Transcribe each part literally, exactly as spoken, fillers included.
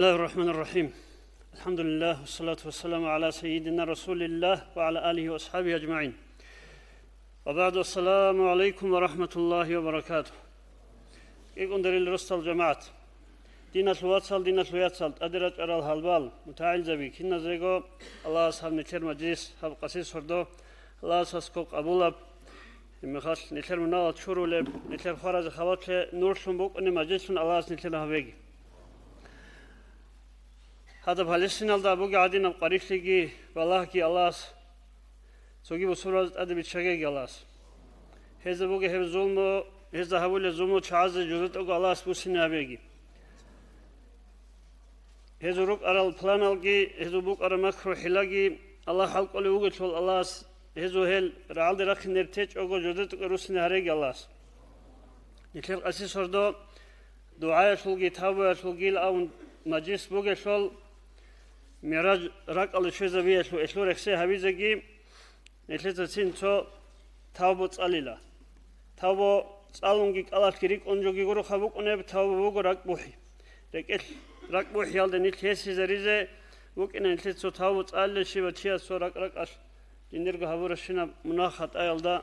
بسم الله الرحمن الرحيم. الحمد لله والصلاة والسلام على سيدنا رسول الله وعلى آله وأصحابه أجمعين. وبعد، السلام عليكم ورحمة الله وبركاته. КӀикӀундарил росдал жамагӀат. Диналъул вацал, диналъул яцал, тӀаде рачӀарал гьалбал, мутагӀилзаби, киназего Аллагьас гьаб нилъер мажлис, гьаб къаси сордо Аллагьас аскоб къабулаб. Гьебмехалъ нилъер мунагьал чурулеб, нилъер хваразе хабалъе нурлъун букӀунеб мажлислъун Аллагьас нилъер гьабеги. Гьадаб Палестиналда бугеб гӀадинаб къварилъиги балагьги Аллагьас, цоги бусурбабазе тӀаде биччагеги Аллагьас. Гьезда бугеб гьеб зулму, гьезда гьабулеб зулму чагӀазе жузатӀаго Аллагьас буссине гьабеги. Гьезул рукӀарал планалги, гьезул букӀараб макру-хӀилаги Аллагь хӀалкӀолев вугелъул Аллагьас, гьезул гьел рагӀалде рахъинер течӀого жодетӀго руссине гьареги Аллагьас. Нилъер къаси сордо дугӀаялъулги тавбуялъулги авун мажлис бугелъул, МигӀраж ракӀалде щвезабиялъул элъул рехсей гьабизеги, нилъецацин цо тавбу цӀалила. Тавбу цӀалунги кӀалалъги рикӀкӀун жоги гуроха букӀунеб, тавбу буго ракӀбухӀи. РекӀелъ ракӀбухӀиялда нилъ гьесизаризе букӀина, нилъеца цо тавбу цӀалила, щибаб чияс цо ракӀ-ракӀалъ жиндирго гьабуращинаб мунагь-хатӀаялда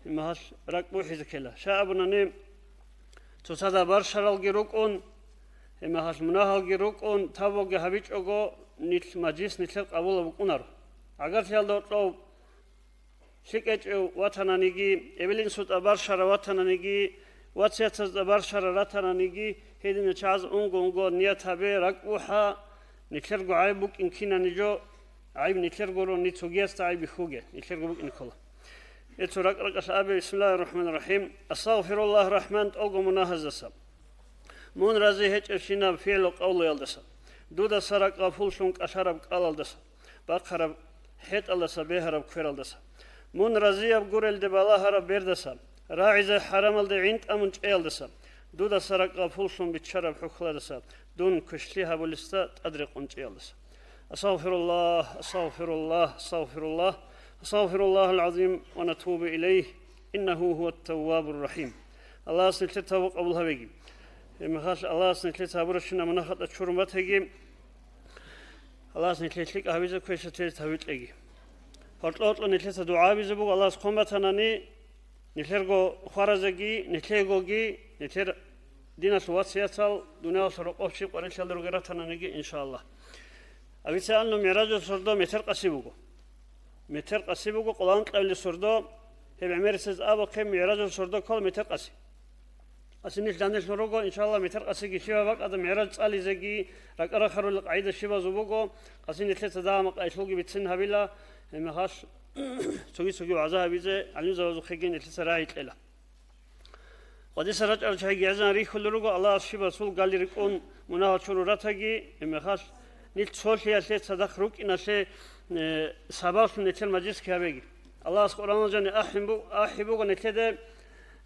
гьебмехалъ ракӀбухӀизе ккела. Щай абунани, цоцазда барщаралги рукӀун, гьебмехалъ мунагьалги рукӀун, тавбуги гьабичӀого, нилъ мажлис нилъер къабулаб букӀунаро. ГӀагарлъиялда гьоркьов лъикӀ гьечӀев ватананиги, эбел-инсуда барщарав ватананиги, вацияцазда барщарав ратананиги, гьединал чагӀаз унго-унго ният гьабе, ракӀбухӀа, нилъерго гӀайиб букӀин кинани жо, гӀайиб нилъер гурони, цогиясда гӀайиб бихьуге, нилъерго букӀин ккола. Гьеб цо ракӀ-ракӀалъ абе, бисмиллагьир рахӀманир рахӀим, астагъфируллагь, рахӀман тӀолго мунагьаздаса, мун рази гьечӀебщинаб фигӀлу-къавлуялдаса, дудаса ракӀ гъапуллъун кӀалъараб кӀалалдаса, бахъараб хӀетӀалдаса, бегьараб квералдаса, мун разияб гурелде балагьараб бердаса, рагӀизе хӀарамалде гӀин тӀамун чӀеялдаса, дудаса ракӀ гъапуллъун биччараб хӀухьладаса, дун квешлъи гьабулесда тӀад рекъон чӀеялдаса. Астагъфируллагь, астагъфируллагь, астагъфируллагь, астагъфируллагьал гӀазим ва натубу илайгь, иннагьу гьуват-таввабур рахӀим. Аллагьас нилъер тавбу къабул гьабеги. Гьебмехалъ Аллагьас нилъеца гьабурабщинаб мунагь-хатӀа чурун батеги, Аллагьас нилъее лъикӀаб гьабизе квеша тез тавбу кьеги. Гьоркьо-гьоркьо нилъеца дугӀа гьабизе буго, Аллагьас хъван батанани, нилъерго хваразеги, нилъегоги, нилъер диналъул вацияцал, дуниялалъул рокъоб щиб къварилъиялда ругел ратананиги, иншааллагь. Авицианну МигӀражул сордо метер къаси буго. Метер къаси буго, къоло анкьабилеб сордо, гьеб гӀемерисез абухъе, МигӀражул сордо ккола метер къаси. Къаси нилъ данделъун руго, иншалла, метер къасиги щибаб бакӀалда МигӀраж цӀализеги, ракӀа-рахарулел къагӀида щибазул буго, къаси нилъеца дагьа-макъ гьелъулги бицин гьабила, гьебмехалъ цоги-цоги вагӀза гьабизе гӀалимзабазухъеги нилъеца рагӀи кьела. Къвадиса рачӀарал чагӀиги гӀезегӀан рихьулел руго, Аллагьас щибасул гали рикӀкӀун мунагьал чурун ратаги, гьебмехалъ нилъ цолъиялъе, цадахъ рукӀиналъе, э, сабаблъун нилъер мажлисги гьабеги. Аллагьас Къуръаналда жани ахӀи бу-, ахӀи буго нилъеде: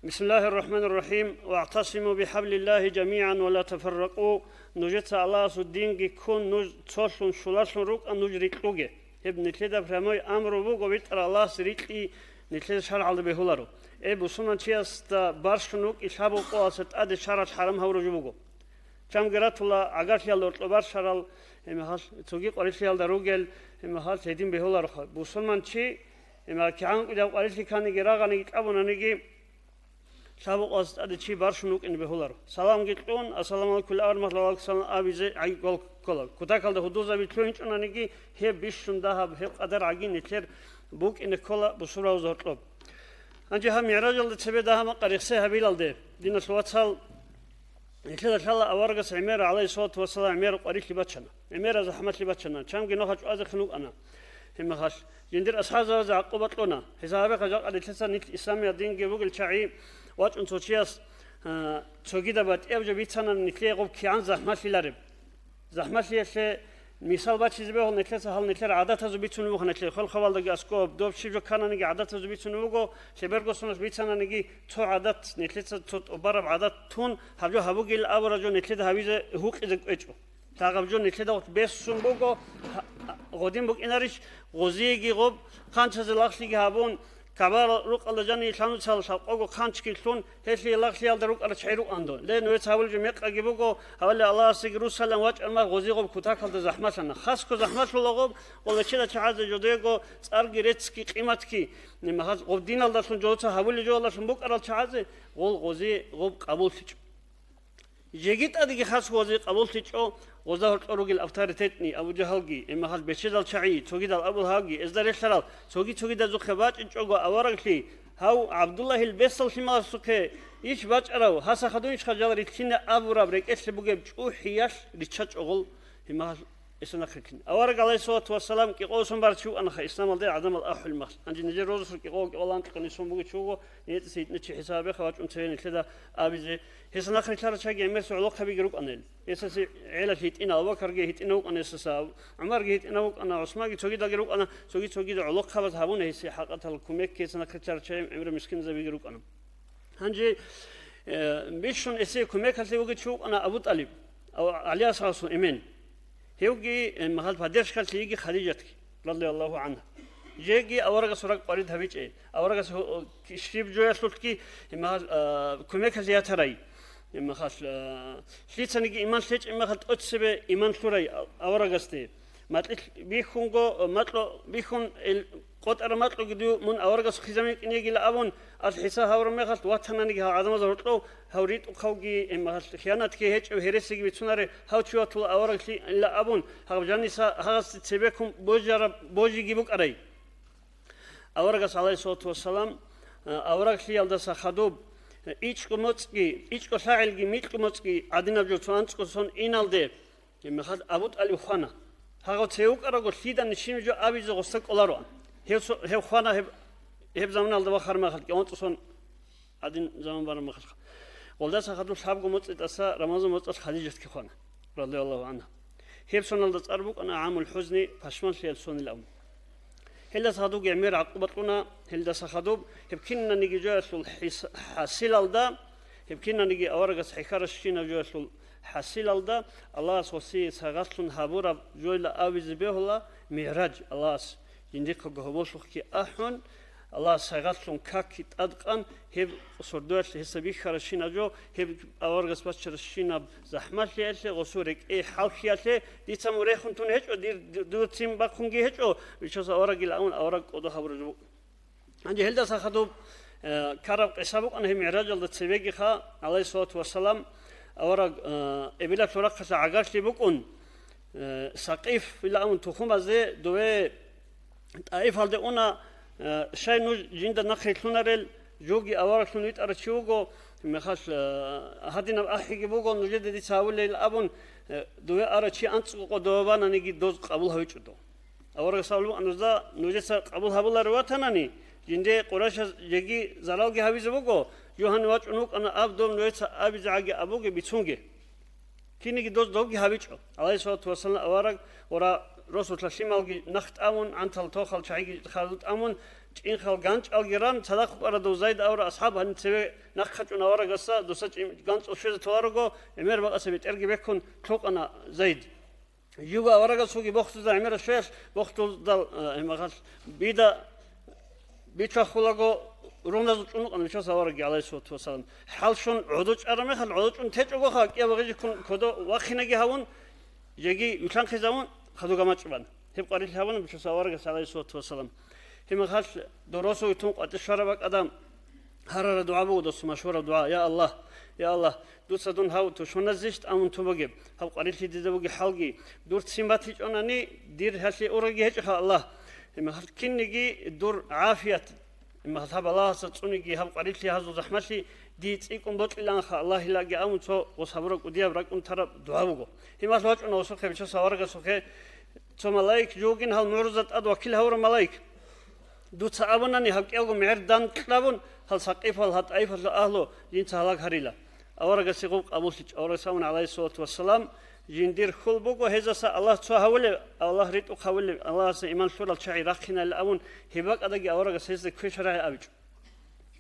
«Бисмиллагьир рахӀманир рахӀим, вагӀтасиму бихӀаблиллагьи жамигӀан ва ла тафарракъу». Нужеца Аллагьасул динги ккун, нуж цолъун, щулалъун рукӀа, нуж рикьуге. Гьеб нилъеда прямой амру буго, витӀарав Аллагьас рикьи нилъеда шаргӀалда бегьуларо. Эй, бусурманчиясда барщун вукӀи, лъабго къоялъа тӀаде шаргӀалъ хӀарам гьавураб жо буго. Чамги ратула гӀагарлъиялда гьоркьоб барщарал, гьебмехалъ цоги къварилъиялда ругел, гьебмехалъ гьедин бегьулароха. Бусурманчи, гьебмехалъ кигӀан кӀудияб къварилъи кканиги, рагъаниги, кьабунаниги, лъабго къоялъа тӀаде чи барщун вукӀине бегьуларо. Саламги кьун, «Ассаламу гӀалайкум, ва рахӀматуллагьи», валайкум салам абизе гӀайиб ккола. Кутакалда гьудулзаби лъугьинчӀонаниги, гьеб бищун дагьаб, гьеб къадар гӀаги нилъер букӀине ккола бусурбабазда гьоркьоб. Гьанже гьаб МигӀражалда цебе дагьа-макъ рехсей гьабилалде, диналъул вацал, нилъеда лъала аварагас гӀемераб, гӀалайгьиссалату вассалам, гӀемераб къварилъи бачана, гӀемераб захӀмалъи бачана, чамги нухалъ чӀвазехъин вукӀана. Гьебмехалъ жиндир асхӀабзабазе гӀакъуба кьуна. Гьезда гьабеха, жакъа нилъеца, нилъ исламияб динги бугел чагӀи вачӀун цо чияс, а, цогидаб батӀияб жо бицанани, нилъее гъоб кигӀан захӀмалъилареб. ЗахӀмалъиялъе мисал бачизе бегьула нилъеца, гьал нилъер гӀадатазул бицунеб буго нилъее, хвел-хвалалдаги аскӀоб, доб щиб жо ккананиги гӀадатазул бицунеб буго, лъеберго соналъ бицананиги цо гӀадат, нилъеца цо тӀубараб гӀадат тун, гьаб жо гьабугел абураб жо нилъеда гьабизе гьукъизе кӀвечӀо. Гьаб жо нилъеда бессун буго, гьа-, гъодин букӀинарищ, гъозиеги гъоб хъанчазе лагълъиги гьабун, КагӀба рукъалда жанив лъануцал лъабкъого хъанчги лъун, гьелъие лагълъиялда рукӀарал чагӀи рукӀана дун. Ле, нужеца гьабулеб жо мекъаги буго, гьавале Аллагьасеги русалан вачӀарма гъозигъоб кутакалда захӀмалъана. Хасго захӀмалъулагъоб, гъолда чила чагӀазе жодего цӀарги реццги къиматги, гъоб диналдалъун жодоца гьабулеб жоялдалъун букӀарал чагӀазе, гъол гъози гъоб къабуллъичӀо. Жеги тӀадеги хас гъози къабуллъичӀо, гъозда гьоркьор ругел авторитетни, Абу Жагьалги, гьеб мехалъ бечедал чагӀи, цогидал Абу Лахабги, эзда релълъарал цоги-цогидазухъе бачӀинчӀого авараглъи, гьав ГӀабдуллагьил бесал лъималасухъе иш бачӀарав, гьаса хадуйищха жал рилълъине абураб рекӀелъе бугеб чӀухӀиялъ риччачӀо гъол гьеб мехалъ гьесда нахъе рилълъине. Авараг, гӀалайгьиссалату вассалам, кӀикъоялъун барав чи вукӀанаха, исламалде гӀадамал ахӀулеб мехалъ. Гьанже нижер росулъ кӀикъого-кӀикъоялда анкьго нисун бугев чи вуго, нижеца гьитӀинаб чи хӀисабабеха вачӀун цеве нилъеда абизе. Гьесда нахъе рилълъарал чагӀи гӀемерисел гӀолохъабиги рукӀана гьел. Гьесасе гӀелалъ гьитӀина, Абу Бакарги гьитӀинав вукӀана гьесаса, ГӀумарги гьитӀинав вукӀана, ГӀусманги цогидалги рукӀана, цоги-цогидал гӀолохъабаз гьабуна гьесие хӀакъатал кумек, гьесда нахъе рилълъарал чагӀи гӀемерал мискинзабиги рукӀана. Гьанже, э, бищун гьесие кумекалъе вугев чи вукӀана Абу ТӀалиб, Ав-, ГӀали асхӀабасул эмен. Гьевги, э, магьал поддержкалъе йиги Хадижатги, радияллагьу гӀангьа. Жеги аварагасул ракӀ къварид гьабичӀей. Аварагас гьо-, о, ки-, щиб жоялъулъги, э, магьал, а, кумекалъе ятарай. Э, магьал, а, лъицаниги иман лъечӀеб магьал тӀоцебе иман лъурай а-, аварагасде. Макьилъ бихьунго, макьо бихьун, ил-, къотӀараб макьуги дов мун аварагасухъе заман кӀинегила абун, ал хӀисаб гьабураб мехалъ ватананиги гьал гӀадамазда гьоркьов гьав ритӀухъавги, гьеб мехалъ хиянатги гьечӀев гьересиги бицунаре, гьав чи ватула авараглъи ила абун, гьаб жаниса гьагъасде цебеккун божараб божиги букӀарай. Аварагас, гӀалайгьиссалату вассалам, а, авараглъиялдаса хадуб, а, ичӀго моцӀги, ичӀго лъагӀелги, микьго моцӀги гӀадинаб жо цо анцӀго сон иналде, Гьеб мехалъ Абу ТӀалиб хвана. Гьагъав цеве вукӀараго, лъида нишин жо абизе гъосда кӀолароан. Гьев со-, гьев хвана гьеб, гьеб заманалда вахараб мехалъ, кӀиго-анцӀго сон гӀадин заман бараб мехалъ. Гъолдаса хадуб лъабго моцӀи тӀаса Рамазан моцӀалъ Хадижатги хвана, радияллагьу гӀангьа. Гьеб соналда цӀар букӀана ГӀамул ХӀузни, пашманлъиялъ сонил абун. Гьелдаса хадубги гӀемер гӀакъуба кьуна, гьелдаса хадуб гьеб кинаниги жоялъул хӀис-, хӀасилалда, гьеб кинаниги аварагас хӀехьаращинаб жоялъул хӀасилалда, Аллагьас гъосие сагъатлъун гьабураб жойла абизе бегьула мигӀраж, Аллагьас жиндихъего гьоболлъухъги ахӀун, Аллагьас сагъатлъун какги тӀадкъан, гьеб сордоялъ гьесда бихьаращинаб жо, гьеб аварагас бачаращинаб захӀмалъиялъе, гъосул рекӀее хӀалхьиялъе, дица мун рехун тун гьечӀо, дир, дур цин бахъунги гьечӀо, Бичасул аварагил абун авараг кӀодо гьабураб жо букӀун. Гьанже гьелдаса хадуб, э, ккараб къиса букӀана гьеб мигӀражалда цебегиха, гӀалайгьиссалату вассалам, авараг, э, эбелалъул рахъалъа гӀагарлъи букӀун, э, Сакъиф илан абун тухумазде дове ТӀаифалде уна, э, щай нуж жинда нахъе лъунарел, жоги авараглъун витӀарав чи вуго, мехалъ, э, гьадинаб ахӀиги буго, нужеда дица гьавулейил абун, э, дове арав чи анцӀго къо дове бананиги доз къабул гьавичӀо дов. Аварагас абулеб букӀана нужда, нужеца къабул гьабуларев ватанани, жинде Къурайшаз жеги заралги гьавизе буго, жо гьанив вачӀун вукӀана аб дов нужеца абизе гӀаги абуге бицунге. Кинеги доз добги гьабичӀо. ГӀалайгьиссалату вассалам авараг ва росулъа лъималги нах тӀамун, гӀантал тохал чагӀиги хадуб тӀамун, чӀинхал ганчӀалги ран, цадахъ букӀарав дов Зайд авараг асхӀаб гьанив цеве нахъа чӀун аварагасда, дуца чӀи-, ганцӀал щвезе толарого, гӀемер бакӀаса бетӀерги бекун, лъукъана Зайд. Живго аварагасулги бохтузда гӀемераб щвеялъ, бохтуздал, э, гьемахалъ бида бичвахулаго, ругьуназул чӀун вукӀана Бичасул аварагги, гӀалайгьиссалату вассалам. ХӀалщун гӀодов чӀараб мехалъ, гӀодов чӀун течӀогоха, кӀиябго гъижиккун кодо вахинаги гьавун, жеги юлъанхъизавун, хадур гамачӀ бана. Гьеб къварилъи гьабуна Бичасул аварагас, гӀалайгьиссалату вассалам. Гьеб мехалъ дов росулги тун къватӀир щвараб бакӀ адам гьарараб дугӀа буго, дос, машгьураб дугӀа: «Я Аллагь, я Аллагь, дуца дун гьав тушманазейищ тӀамун тун бугеб? Гьаб къварилъи дида бугеб хӀалги, дур ццин батичӀонани, дир гьалъие ургъиги гьечӀоха, Аллагь. Гьеб мехалъ кинниги дур гӀафият, гьеб мехалъ гьаб балагьалдаса цӀуниги, гьаб къварилъи, гьазул захӀмалъи дие цӀикӀкӀун бокьилаанха, Аллагь, илаги», — абун, цо гъос гьабураб кӀудияб ракӀун тараб дугӀа буго. Гьеб мехалъ вачӀуна гъосухъе, Бичасул аварагасухъе, цо малаик, жугин гьал мугӀжизат тӀад вакил гьавурав малаик. Дуца абунани, гьаб кӀиябго мегӀер дандкьабун, гьал Сакъифал, гьал ТӀаифалъул агьлу жинца гьалаг гьарила. Аварагасе гъуб къабуллъичӀо. Аварагас абуна, гӀалайгьиссалату вассалам, жиндир хьул буго, гьезаса Аллагь цо гьавулев, Аллагь ритӀухъ гьавулев, Аллагьасда иман лъурал чагӀи рахъинайилан абун, гьеб бакӀалдаги аварагас гьезда квешарагӀи абичӀо.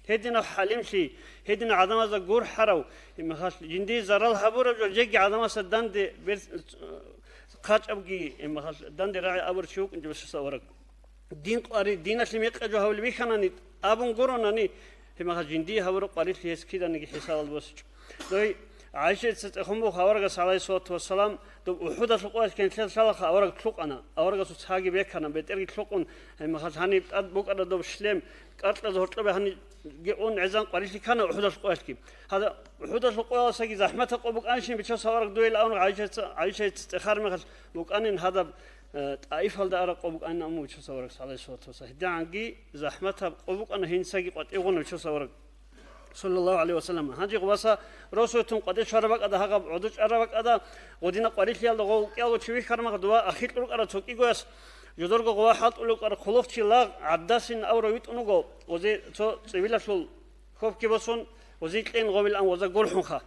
Гьединав хӀалимлъи, гьединав гӀадамазда гурхӀарав, гьебмехалъ, жиндие зарал гьабураб жо жеги гӀадамасда данде бер-, хъачӀабги, гьебмехалъ, данде рагӀи абурав чи вукӀин жо Бичасул авараг. Дин къвари, диналъе мекъаб жо гьавулеб бихьанани, абун гуронани, гьебмехалъ жиндие гьабураб къварилъи гьес киданиги хӀисабалда босичӀо. Дой ГӀайшаца цӀехун буго аварагас, гӀалайгьиссалату вассалам, доб УхӀудалъул къоялъ ккезе лъалаха авараг лъукъана, аварагасул цаги бекана, бетӀерги лъукъун, гьебмехалъ гьаниб тӀад букӀана доб шлем, кӀаркьазда гьоркьобе гьаниги ун гӀезан къварилъи ккана УхӀудалъул къоялъги. Гьадаб УхӀудалъул къоялдасаги захӀматаб къо букӀанщин, бичасул авараг, дуе абун ГӀайшаца, ГӀайшаца цӀехараб мехалъ букӀанин гьадаб, э, ТӀаифалда араб къо букӀанин абун, бичасул аварагас, гӀалайгьиссалату вассалам. ГьедигӀанги захӀматаб къо букӀана гьениб цаги къватӀивгъун, бичасул авараг, саллаллагьу гӀалайгьи ва саллам. Гьанже гъоваса росулъун къватӀив щвараб бакӀалда, гьагъаб гӀодов чӀараб бакӀалда, гъодинаб къварилъиялда гъов вукӀиялго чи вихьараб мехалъ, дова ахикь рукӀарал цо кӀигояс жодорго гъова хӀалтӀулев вукӀарав хъулухъчи лагъ гӀаддасин авараг витӀун вуго, гъозе цо цӀивилалъул хьопки босун, гъозе кьен гъовилан гъоза гурхӀунха.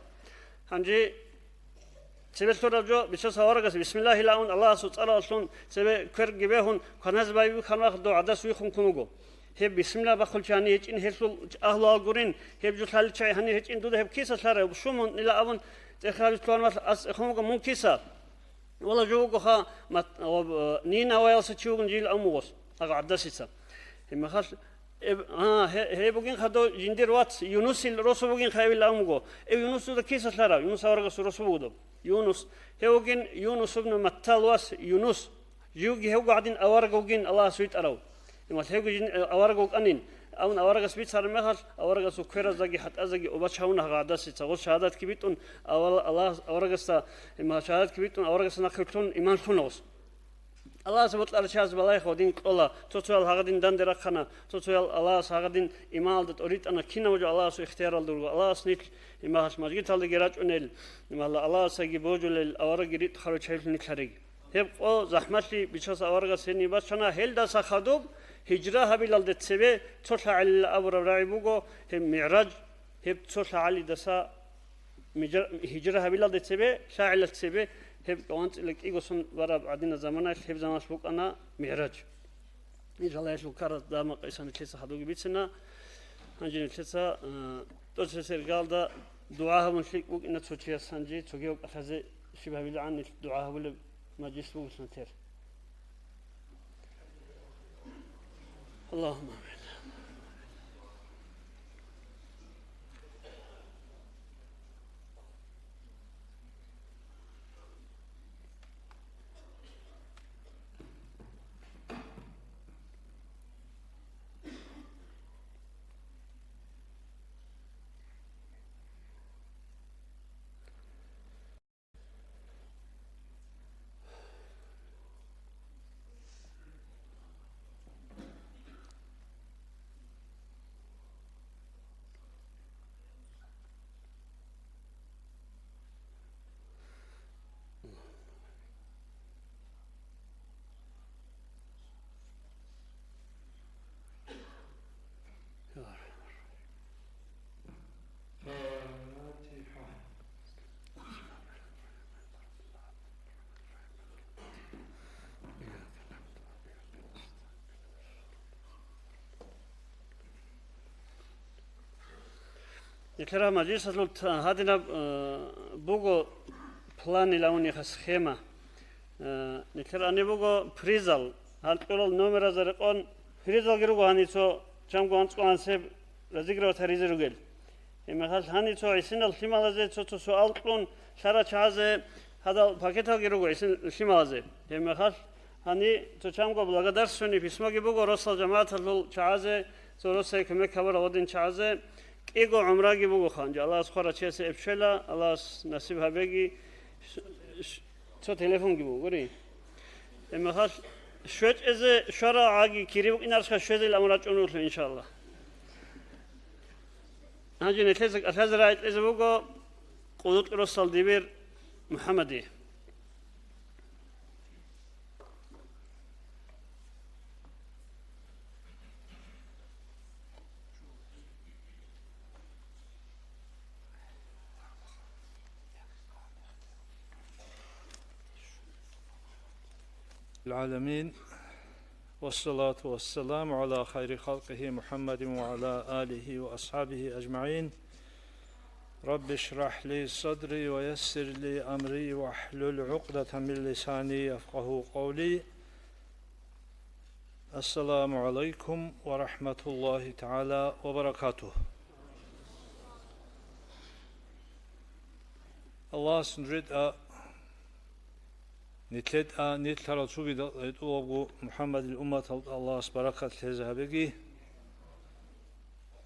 Гьанже цебе лъураб жо, бичасул аварагас бисмиллагьилан ун, Аллагьасул цӀаралъун цебе кверги бегьун, кваназе байбихьараб мехалъ дов гӀадас вихун ккун вуго. Гьеб бисмилла бахъулчи гьанир гьечӀин, гьелъул агьлуал гурин, гьеб жо лъалел чагӀи гьанир гьечӀин, дуда гьеб киса лъарав, щун мун ила абун, цӀехараб лъугьараб мехалъ ас цӀехун вуго, мун киса? Вала, жо вугоха, мат-, ва-, Нинаваялса чи вугин жил абун вугос, агъа гӀадасица. Гьебмехалъ, эб-, а, гье-, гьей бугинха дов жиндир вац, Юнусил росу бугинха эбил абун вуго. Эв Юнус дуда киса лъарав? Юнус аварагасул росу буго доб. Юнус. Гьев вугин Юнус ибн Маттал вас Юнус. Живги гьевго гӀадин авараг вугин Аллагьас витӀарав. Имал гьевги жин, э, авараг вукӀанин. Абун аварагас бицараб мехалъ, аварагасул квераздаги хӀатӀаздаги обачагьуна гъадасица. Гъос шагьадатги битӀун, авал-, Аллагьас аварагасда, имал шагьадатги битӀун, аварагасда нахъе лъун иман лъуна гъос. Аллагьас бокьарав чияс балагье гъодин кьола, цо-цоял гьагъадин данде рахъана, цо-цоял Аллагьас гьагъадин иманалда тӀоритӀана, кинабго жо Аллагьасул ихтияралда руго, Аллагьас нилъ имагьалъ мажгиталдаги рачӀунел, имагьалъ Аллагьасаги божулел аварагги ритӀухъарав чагьилъун нилъ гьареги. Гьеб къо захӀмалъи бичасул аварагас гьениб бачана, гьелдаса хадуб гьижра гьабилалде цебе цо лъагӀалила абураб рагӀи буго, гьеб МигӀраж, гьеб цо лъагӀалидаса мижа-, гьижра гьабилалде цебе, лъагӀалил цебе, гьеб ванцӀила кӀиго сон бараб гӀадинаб заманаялъ, гьеб заманалъ букӀана МигӀраж. Иншаллагь, гьелъул ккараб дагьаб-макъ Гьиса нилъеца хадубги бицина. Гьанже нилъеца, э, тӀоцебесеб иргаялда дугӀа гьабун лъикӀ букӀина цо чияс, гьанже цогияв кӀалъазе щиб гьабилегӀан нилъ дугӀа гьабулеб мажлис буго нилъер. Аллагьумма амин. Нилъер гьаб мажлисалъул та-, гьадинаб, э, буго планилан унеха схема. Э, нилъер ани буго призал, гьал кьурал номеразда рекъон, призалги руго гьаниб цо чамго анцӀго ансеб разыгрывать гьаризе ругел. Гьебмехалъ гьаниб цо гӀисинал лъималазе цо-цо суал кьун, лъара чагӀазе гьадал пакеталги руго гӀисин лъималазе. Гьебмехалъ гьаниб цо чамго благодарственный письмоги буго росал жамагӀаталъул чагӀазе, цо росае кумек гьабурал гьадин чагӀазе. КӀиго гӀумраги буго ханжа. Аллагьас хварав чиясе эб щвела, Аллагьас насиб гьабеги. Ш-, ш-, цо телефонги буго, гури. Гьебмехалъ щвечӀезе щварал гӀаги кири букӀинарха, щвезейилан рачӀун рулъу, иншаллагь. Гьанже нилъеца кӀалъазе рагӀи кьезе буго КъулутӀ росал дибир МухӀаммаде. العالمين، والصلاة والسلام على خير خلقه محمد وعلى آله وأصحابه أجمعين. رب اشرح لي صدري ويسر لي أمري واحلل عقدة من لساني يفقهوا قولي. Ассаламу гӀалайкум ва рахӀматуллагьи тагӀала ва баракатугь. Аллагьас нужеда, нилъеда, нилъарал цогидал гьетӀулабго МухӀаммадил умматалда Аллагьас баракат лъезе гьабеги.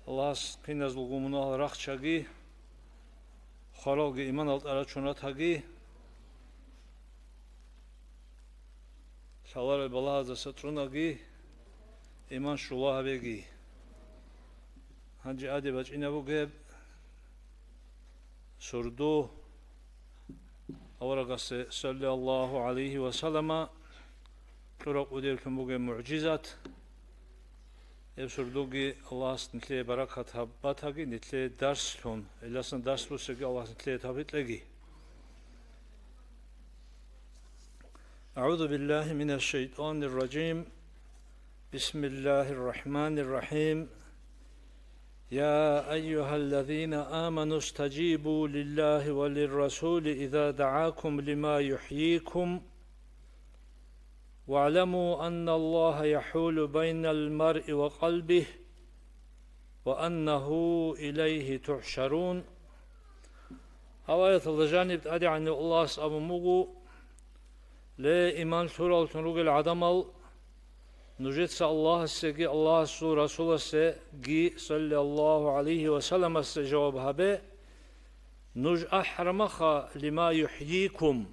Аллагьас киназулго мунагьал рахчаги, хваралги иманалда рачун ратаги, лъаларел балагьаздаса цӀунаги, иман щула гьабеги. Гьанже аде бачӀина бугеб сурду аварагасде, саллаллагьу гӀалайгьи ва саллама, кьураб кӀудеблъун бугеб мугӀжизат. Гьеб сурдуги Аллагьас нилъее баракат гьаб-, батаги, нилъее дарслъун, гьелдасан дарс буссаги Аллагьас нилъее тавфикъ кьеги. أعوذ بالله من الشيطان الرجيم. بسم الله الرحمن الرحيم. يا أيها الذين آمنوا استجيبوا لله وللرسول إذا دعاكم لما يحييكم واعلموا أن الله يحول بين المرء وقلبه وأنه إليه تحشرون. Гьаб аяталда жаниб ТӀадегӀанав Аллагьас абун буго: Ле, иман лъураллъун ругел гӀадамал, нужеца Аллагьасеги Аллагьасул Расуласеги, саллаллагьу гӀалайгьи ва салламасде, жаваб гьабе, нуж ахӀармаха, лима юхӀйикум,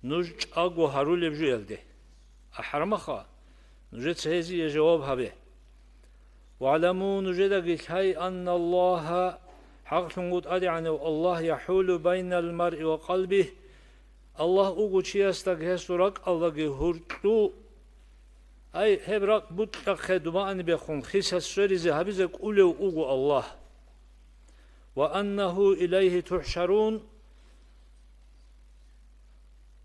нуж чӀаго гьарулеб жуялде. АхӀармаха, нужеца гьезие жаваб гьабе. ВагӀламу, нужедаги лъай, анналлагьа, хӀакълъун вуго ТӀадегӀанав Аллагь, яхӀулу байнал маръи ва къалбигь, Аллагь вуго чиясдаги гьесул ракӀалдаги гьуркьу. Ай, гьеб ракӀ бутӀахъе дубаанибехун хисас сверизе гьабизе кӀулев вуго Аллагь. Ва аннагьу илайгьи тухӀшарун.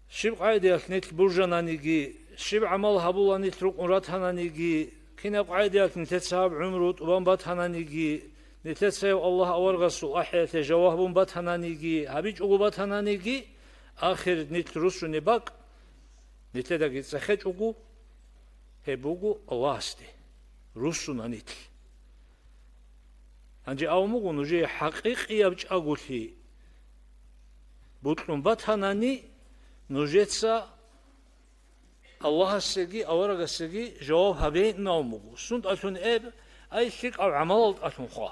Щиб къагӀидаялъ нилъ бужананиги, щиб гӀамал гьабула нилъ рукъун ратананиги, кинаб къагӀидаялъ нилъеца гьаб гӀумру тӀубан батананиги, нилъеца гьев Аллагь аварагасул ахӀиялъе жаваб гьабун батананиги, гьабичӀого батананиги, ахир нилъ руссунеб бакӀ, нилъедаги цӀехечӀого, гьеб буго Аллагьасде руссуна нилъ. Гьанже абун буго, нужее хӀакъикъияб чӀаголъи бокьун батанани, нужеца Аллагьасеги аварагасеги жаваб гьабейин абун буго. СунтӀалъун эб, ай лъикӀаб гӀамалалдалъун хва.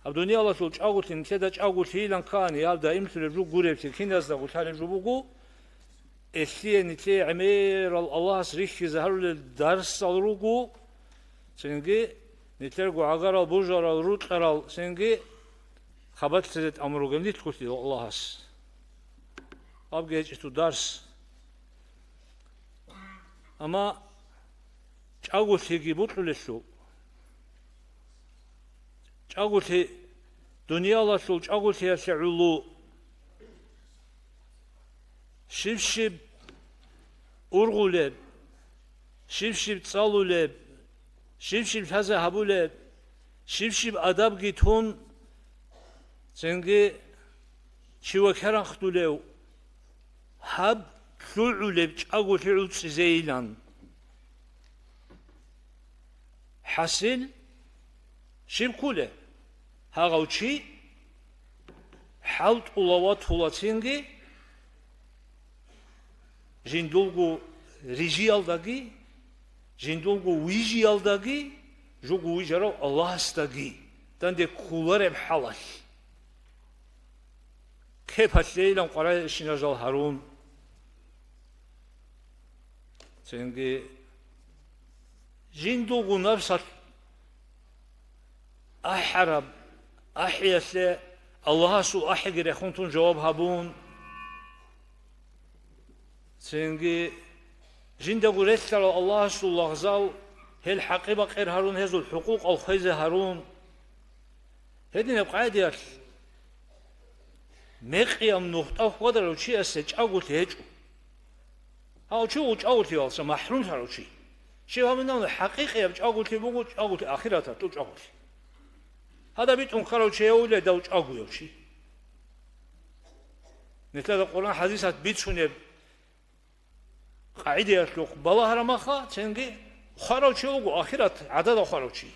Гьаб дуниялалъул чӀаголъи нилъеда чӀаголъийилан ккани, гьаб даимлъулеб жо гуреблъи киназдаго лъалеб жо буго, Элъие нилъее гӀемерал Аллагьас рихьизе гьарулел дарсал руго, цинги нилъерго гӀагарал, бужарал, рукьарал, цинги хабалъизе тӀамун ругел нилъгулъи Аллагьас. Абги гьечӀищ дарс. Амма чӀаголъиги бокьулелъул. ЧӀаголъи, дуниялалъул чӀаголъиялъе гӀоло щиб-щиб ургъулеб, щиб-щиб цӀалулеб, щиб-щиб лъазе гьабулеб, щиб-щиб адабги тун, цинги чи вакеранхъдулев, гьаб лъугӀулеб чӀаголъи гӀуцӀизейилан. ХӀасил, щиб ккулеб? Гьагъав чи хӀалтӀула ватула цинги, жиндулго рижиялдаги, жиндулго вижиялдаги, жуго вижарав Аллагьасдаги данде кколареб хӀалалъ. Кепалъейилан къваригӀинчӀел жал гьарун. Цинги жиндулго напсалъ ахӀараб ахӀиялъе Аллагьасул ахӀиги рехун тун жаваб гьабун. Цинги жиндаго релълъарал Аллагьасул лагъзал, гьел хӀакъи-бакъир гьарун, гьезул хӀукъукъал хвезе гьарун. Гьединаб къагӀидаялъ мекъияб нухда хьвадарав чиясе чӀаголъи гьечӀо. Гьав чи вуго чӀаголъиялдаса махӀрумлъарав чи. Щив гьабунани хӀакъикъияб чӀаголъи буго, чӀаголъи ахираталъул чӀаголъи. Гьадаб битӀун ккарав чи гьавулев дав чӀагояв чи. Нилъеда Къуръан хӀадисат бицунеб къагӀидаялъухъ балагьараб маха, цинги хъварав чи вуго, ахират гӀадада хъварав чи.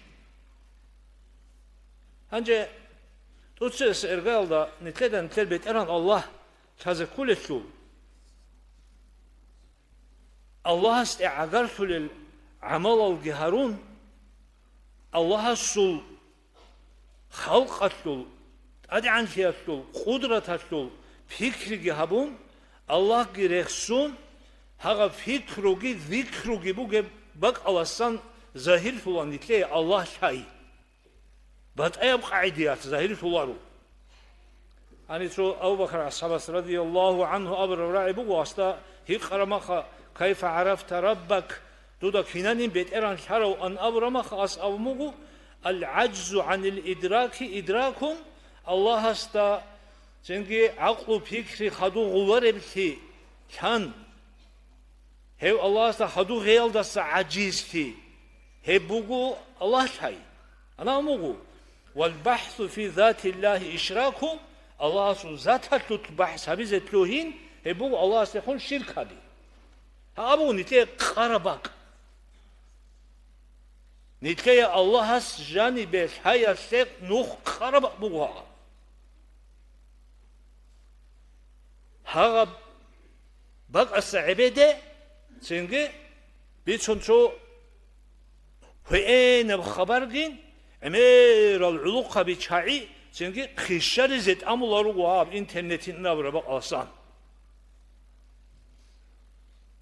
Гьанже тӀоцебесеб иргаялда нилъеда нилъер БетӀергьан Аллагь лъазе кколелъул, Аллагьасде гӀагарлъулел гӀамалалги гьарун, Аллагьасул халкъалъул, тӀадегӀанлъиялъул, къудраталъул пикриги гьабун, Аллагьги рехсон, гьагъаб пикруги зикруги бугеб бакӀаласан загьирлъула нилъее Аллагь лъай. БатӀаяб къагӀидаялъ загьирлъуларо. Гьанив цо Абу Бакр асхӀабас радияллагьу гӀанху абураб рагӀи буго, гьасда гьикъараб маха: «Кайфа гӀарафта раббак?» Дуда кинанин БетӀергьан лъарав ан абураб маха, ас абун буго: «Ал-гӀаджзу гӀанил идраки идракун», Аллагьасда цинги гӀакълу-пикри хадув гъулареблъи лъан. Гьев Аллагьасда хадув гъеялдаса гӀажизлъи, гьеб буго Аллагь лъай. Ана абун буго: «Вал бахӀсу фи затиллагьи ишраку», Аллагьасул заталъулъ бахӀс гьабизе лъугьин, гьеб буго Аллагьасдехун ширк гьаби. Гьаб буго нилъее къараб бакӀ. Нилъее Аллагьас жанибе лъаялъе нух къараб бакӀ буго гьаб. Гьагъаб бакӀаса гӀебеде цинги бицун цо гьуинаб хабаргин, гӀемерал гӀулухъаби чагӀи цинги хъищаризе тӀамуларуго гьаб интернетин абураб бакӀаласан.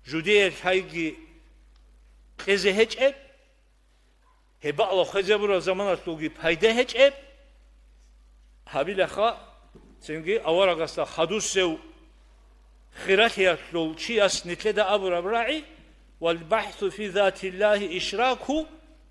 Жудее лъайги кьезе гьечӀеб, гьеб бакӀла хвезабураб заманалъулги пайда гьечӀеб, гьабилаха цинги аварагасда хадусев хиралъиялъул чияс нилъеда абураб рагӀи: «Вал бахӀсу фи затиллагьи ишраку»,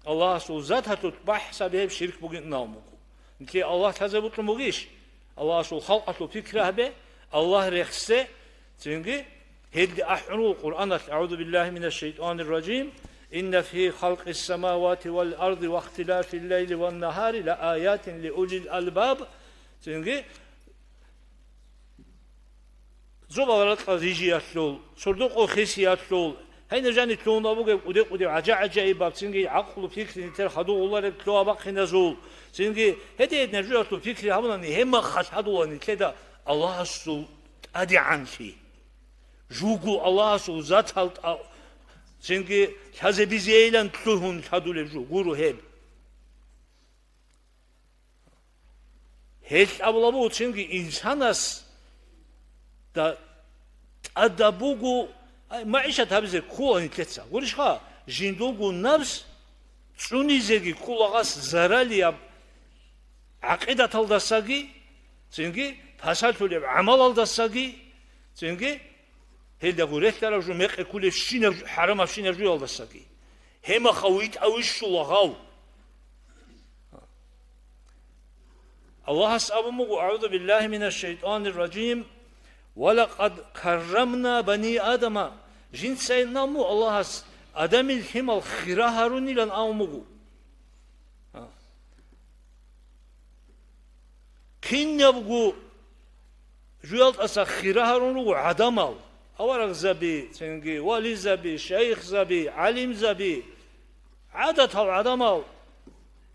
Аллагьасул заталъулъ бахӀс гьаби гьеб ширк бугин абун буго. Нилъее Аллагь лъазе бокьун бугищ? Аллагьасул халкъалъул пикри гьабе, Аллагь рехсе, цинги гьелде ахӀун руго Къуръаналъ: «АгӀузу биллагьи минаш шайтӀанир ражим. Инна фи халкъис самавати вал арди ва ихтилафил лайли ван нагьари ла аятин ли улил албаб». Цинги зобал ракьал рижиялъул, сордо-къо хисиялъул, гьайна жаниб лъугьун бугеб кӀуде-кӀудев гӀажа-гӀажаибаб, цинги гӀакълу-пикри нилъер хадув гъулареб лъугьа-бахъиназул, цинги гьедин-гьединаб жоялъул пикри гьабунани, гьеб махалъ гьадула нилъеда Аллагьасул тӀадегӀанлъи. Жуго Аллагьасул затал тӀа-, цинги лъазе бизейилан лъугьун лъадулеб жо гуро гьеб. Гьел абулабу цинги инсанас да-, тӀадаб буго, ай, магӀишат гьабизе ккола нилъеца. Гурищха, жиндулго напс цӀунизеги ккола гъас заралияб гӀакъидаталдасаги, цинги пасалъулеб гӀамалалдасаги, цинги гьелдаго релълъараб жо мекъи ккулебщинаб жо, хӀарамабщинаб жоялдасаги. Гьемаха витӀа вищула гъав. Аллагьас абун буго: «АгӀузу биллагьи минаш шайтӀанир ражим. Ва лакъад каррамна бани Адама». Жинца инаму Аллагьас Адамил лъимал хира гьарунилан абун буго. Кинабго жуялдаса хира гьарун руго гӀадамал, аварагзаби, цинги вализаби, шайихзаби, гӀалимзаби, гӀадатал гӀадамал,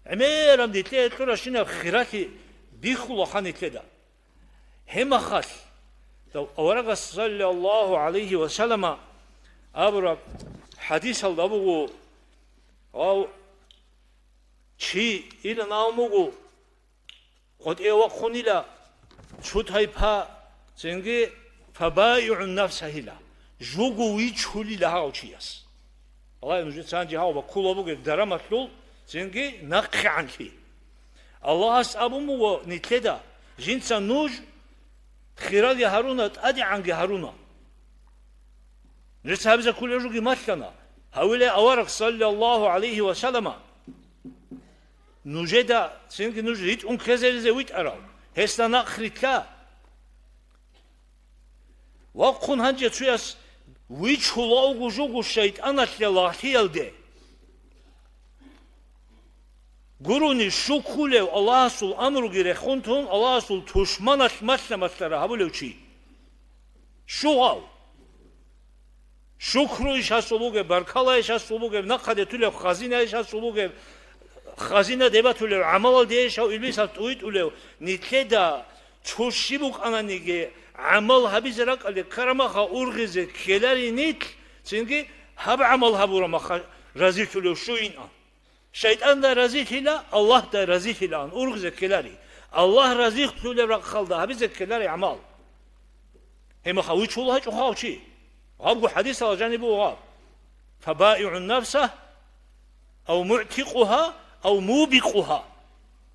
гӀемераб нилъее кьуращинаб хиралъи бихьулаха нилъеда. Гьеб махалъ, дав-, аварагас саллаллагьу гӀалайгьи ва саллама абураб хӀадисалда буго, гьав чи илан абун буго, къотӀе вахъунила цо тайпа, цинги фабаигӀун нафсагьила, жуго вичулила гьав чияс. Аллагь, нужеца гьанже гьав баккула бугеб дарамалъул, цинги нахъегӀанлъи. Аллагьас абун буго нилъеда, жинца нуж хираги гьаруна, тӀадегӀанги гьаруна. Нужеца гьабиза кколеб жоги малъана. Гьавиле авараг, саллаллагьу гӀалайгьи ва саллама, нужеда цинги нуж ритӀун ккезаризе витӀарав, гьесда нахърилъа. Вахъун гьанже цояс вичулауго жуго шайтӀаналъе лагълъиялде. Гурони щуккулев Аллагьасул амруги рехун тун, Аллагьасул тушманалъ малъа-малъара гьабулев чи. Щугъав? Шукру иш гьасул бугеб, баркала иш гьасул бугеб, нахъа детулеб хазина иш гьасул бугеб, хазина дебатулев, гӀамалал дей иш гьав илбисалъ тӀуитӀулев, нилъеда цо щиб букӀананиги гӀамал гьабизе ракӀалде ккарамаха ургъизе ккелари нилъ, цинги гьаб гӀамал гьабурамаха разилъулев щуинан. ШайтӀанда разилъила, Аллагьда разилъилаан ургъизе ккелари. Аллагь разилъулеб рахъалда гьабизе ккелари гӀамал. Гьеб мехалъ вичула гьачӀо хав чи. Гьабго хӀадисалда жаниб буго гьаб: «Фабаигъун нафса, ав мугӀтикъугьа, ав мубикъугьа».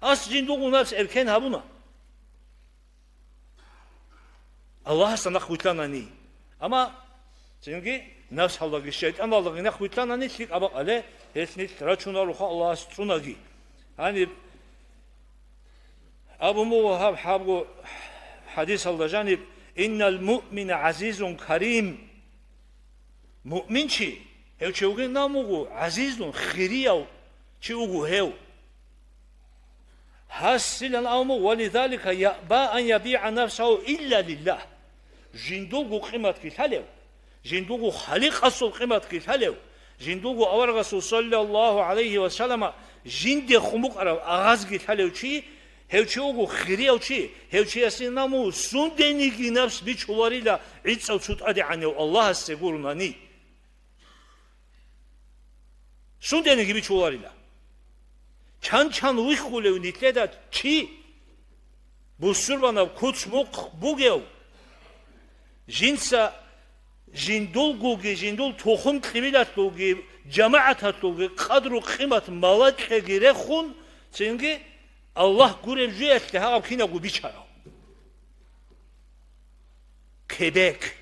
Ас жиндулгун напс эркен гьабуна. Аллагьасда нахъ вилълъанани. Амма цинги напсалдаги шайтӀаналдаги нахъ вилълъанани, лъикӀаб бакӀалде, гьелъ нилъ рачунароха Аллагьас цӀунаги. Гьаниб абун буго гьаб хӀабго хӀадисалда жаниб: «Иннал муъмина гӀазизун карим». Муъминчи, гьев чи вугин абун буго, гӀазизун, хирияв чи вуго гьев. Гьасилан абун буго: «Ва лизалика яъба ан ябигӀа нафсагьу илля лиллагь». Жиндулго къиматги лъалев, жиндулго Халикъасул къиматги лъалев, жиндулго аварагасул саллаллагьу гӀалайгьи ва саллама жиндехун букӀараб агъазги лъалев чи, гьев чи вуго хирияв чи, гьев чиясин абун буго, сундениги напс бичуларила гӀицӀав цо тӀадегӀанав Аллагьасде гурунани. Сундениги бичуларила. Чан-чан вихьулев нилъеда чи, бусурбанаб куц-мухъ бугев, жинца жиндулгоги, жиндул тухум-кьибилалъулги, жамагӀаталъулги къадру-къимат малакьеги рехун, цинги Аллагь гуреб жуялъе гьаб кинабго бичарав. Кебек.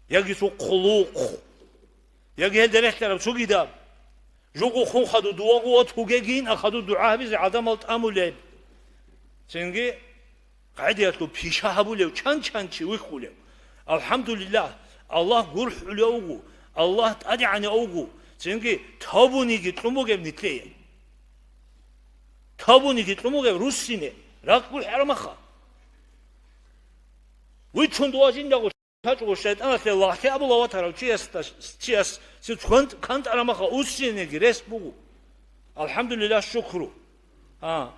Яги цо хъулухъ. Яги гьелда рехлъараб цогидаб. Жого хун хадур дувагу ват вугегин, а хадур дугӀа гьабизе гӀадамал тӀамулеб. Цинги къагӀидаялъул пиша гьабулев, чан-чан чи вихьулев. АлхӀамдулиллагь, Аллагь гурхӀулев вуго, Аллагь тӀадегӀанав вуго, цинги тавбуниги кьун бугеб нилъее. Тавбуниги кьун бугеб руссине, ракӀ гурхӀарамаха. Вичун дова жиндаго чачӀого шайтӀаналъе лагълъи абула ватарав чиясда, чияс цо кван-, кантӀарамаха уссинеги рес буго. АлхӀамдулиллагь, шукру. А,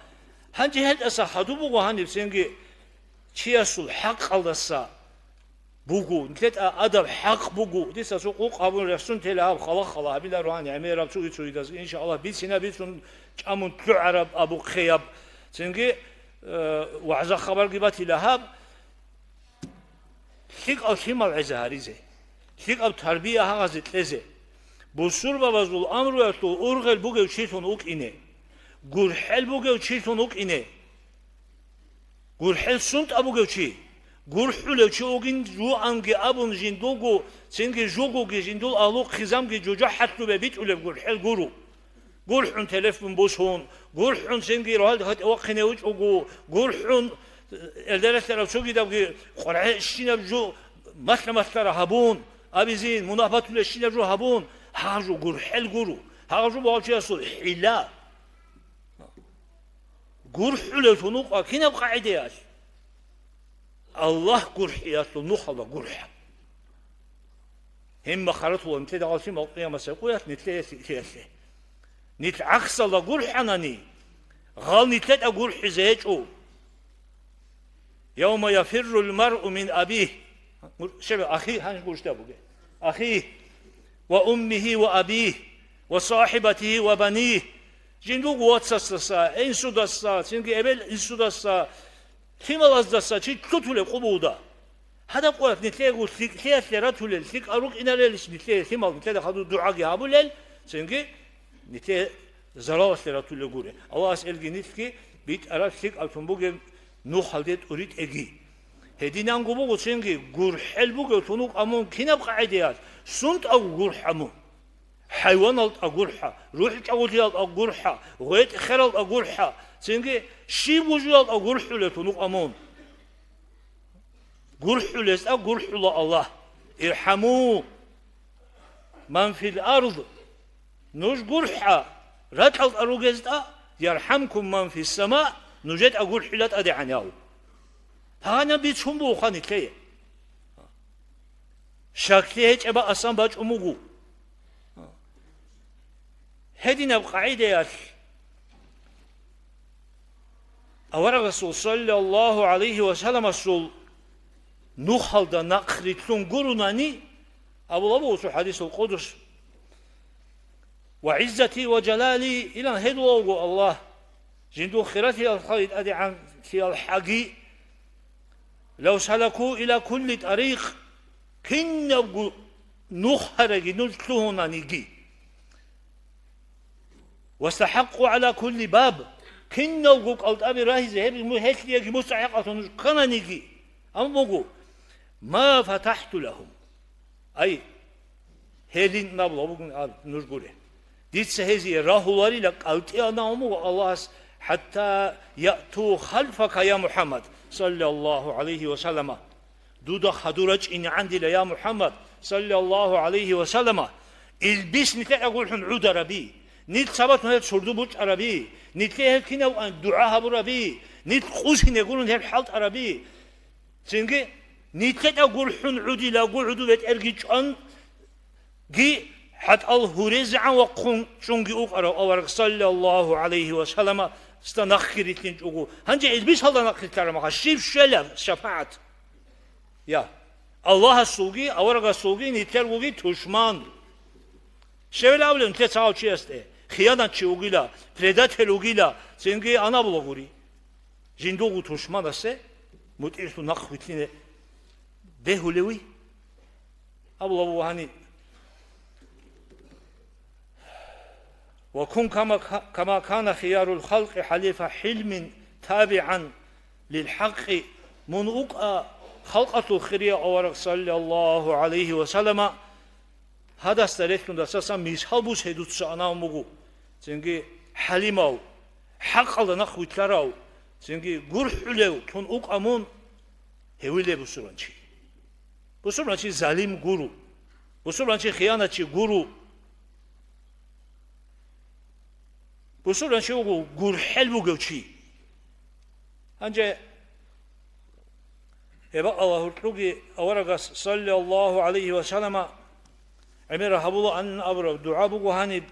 гьанже гьелдаса хадуб буго гьаниб цинги чиясул хӀакъалдаса буго, нилъеда адаб хӀакъ буго. Дица цо къукъ гьабун рехсун тела гьаб хала-хала гьабиларо гьаниб гӀемераб цоги-цогидаз, иншааллагь, бицина бицун чӀамун лъугӀараб абухъеяб. Цинги, э, вагӀза-хабарги батила гьаб. ЛъикӀав лъимал гӀеза гьаризе, лъикӀаб тарбия гьагъазе кьезе, бусурбабазул амруялъул ургъел бугев чилъун вукӀине, гурхӀел бугев чилъун вукӀине. ГурхӀел сунтӀа бугев чи, гурхӀулев чи вугин жуанги абун жиндулго, цинги жугоги жиндул агьлу-хъизамги жужахӀалъубе битӀулеб гурхӀел гуро. ГурхӀун телефон босун, гурхӀун цинги рогьалда гьатӀи вахъине вучӀого, гурхӀун, э, элдералъарав цогидабги къваргӀещинаб жо малъа-малъара гьабун, абизин, мунагь батулещинаб жо гьабун, гьагъаб жо гурхӀел гуро, гьагъаб жо бугьав чиясул хӀила. ГурхӀулев тунукъа кинаб къагӀидаялъ? Аллагь гурхӀиялъул нухалда гурхӀа. Гьеб мехалъ ратула нилъеда гьал лъимал къиямасеб къоялъ нилъее лъикӀлъиялъе. Нилъ гӀаксалда гурхӀанани, гьал нилъеда гурхӀизе гьечӀо. Явма яфиррул маръу мин абигь. Щебе, ахи, гьанж гуршда буге. Ахи, ва уммихи ва абигь, ва сахибатихи ва банигь. Жиндулго вацасдаса, инсудаса, цинги эбел инсудаса, лъималаздаса чи лъутулеб къубулда. Гьадаб къоялъ нилъеего лъикӀлъиялъе ратулел, лъикӀал рукӀиналелищ нилъее лъимал нилъеда хадур дугӀаги гьабулел, цинги нилъее заралалъе ратулел гуре. Аллагьас элги нилъги битӀараб лъикӀаб тун бугеб нухалде тӀуритӀеги. Гьединанго буго цинги гурхӀел бугев тунукъа мун кинаб къагӀидаялъ, сунтӀаго гурхӀа мун. ХӀайваналда гурхӀа, рухӀчӀагъулиялда гурхӀа, гъветӀ-хералда гурхӀа, цинги щиб гужуялда гурхӀулев тунукъа мун. ГурхӀулезда гурхӀула Аллагь. ИрхӀаму ман фил ард. Нуж гурхӀа ракьалда ругезда, ярхӀамкум ман фис сама, нужеда гурхӀила ТӀадегӀанав. Гьанаб бицун бугоха нилъее. Щаклъи гьечӀеб бакӀасан бачӀун буго. Гьединаб къагӀидаялъ аварагасул саллаллагьу гӀалайгьи ва салламасул нухалда нахърилълъун гурунани, абулаб буго цо хӀадисул къудус: «Ва гӀиззати ва жалали», илан гьедулавго Аллагь, жиндул хиралъиялъги тӀадегӀанлъиялъги, «лав салаку иля кулли тӀарикъ», кинабго нухараги нуж лъугьунаниги, «вастахӀакъу гӀала кулли баб», киналго кӀалтӀаби рагьизе гьеб му-, гьелъиеги мустахӀикъалъун нуж ккананиги, амма буго, «ма фатахӀту лагьум». Ай, гьелин абула бугин аб нуж гуре. Дица гьезие рагьуларила кӀалтӀиана умуго Аллагьас, «хӀатта яъту халфака, я МухӀаммад», саллаллагьу гӀалайгьи ва саллама. Дуда хадур рачӀинегӀан дила, я МухӀаммад, саллаллагьу гӀалайгьи ва саллама, илбис нилъеда гурхӀун гӀудараби, нилъ цабалъун гьел сурду бучӀараби, нилъее гьел кинав дугӀа гьабураби, нилъ къусине гурун гьел хӀалтӀараби. Цинги нилъеда гурхӀун гӀудилаго гӀуду бетӀерги чӀван, ги хӀатӀал гьурезегӀан вахъун чӀунги укӀарав авараг, саллаллагьу гӀалайгьи ва саллама, ста нахъги рилълъинчӀого. Гьанже илбисалда нахърилълъараб мехалъ щиб щвела шапагӀат? Я, Аллагьасулги, аварагасулги, нилъергоги тушман. Щевел абулеб нилъеца гьав чиясде, хиянатчи вугила, предатель вугила, цинги анабула гури. Жиндулго тушманасе мутӀигӀлъун нахъ вилълъине бегьулевий? Абула вугьани: «Ва кун кама ка-, кама кана хиярул халкъи хӀалифа хӀилмин табигӀан лил хӀакъи», мун вукӀа халкъалъул хирияв авараг, саллаллагьу гӀалайгьи ва саллама, гьадасда релълъун дасасан мисал бус гьедуца анав мугу, цинги хӀалимав, хӀакъалда нахъ вилълъарав, цинги гурхӀулев лъун укӀа мун, гьевиле бусурбанчи. Бусурбанчи залим гуру, бусурбанчи хиянатчи гуру. Бусурбанчи вуго гурхӀел вугев чи. Гьанже гьеб Аллагь гьуркьуги аварагас, саллаллагьу гӀалайгьи ва саллама, гӀемераб гьабулаан абураб дугӀа буго гьаниб: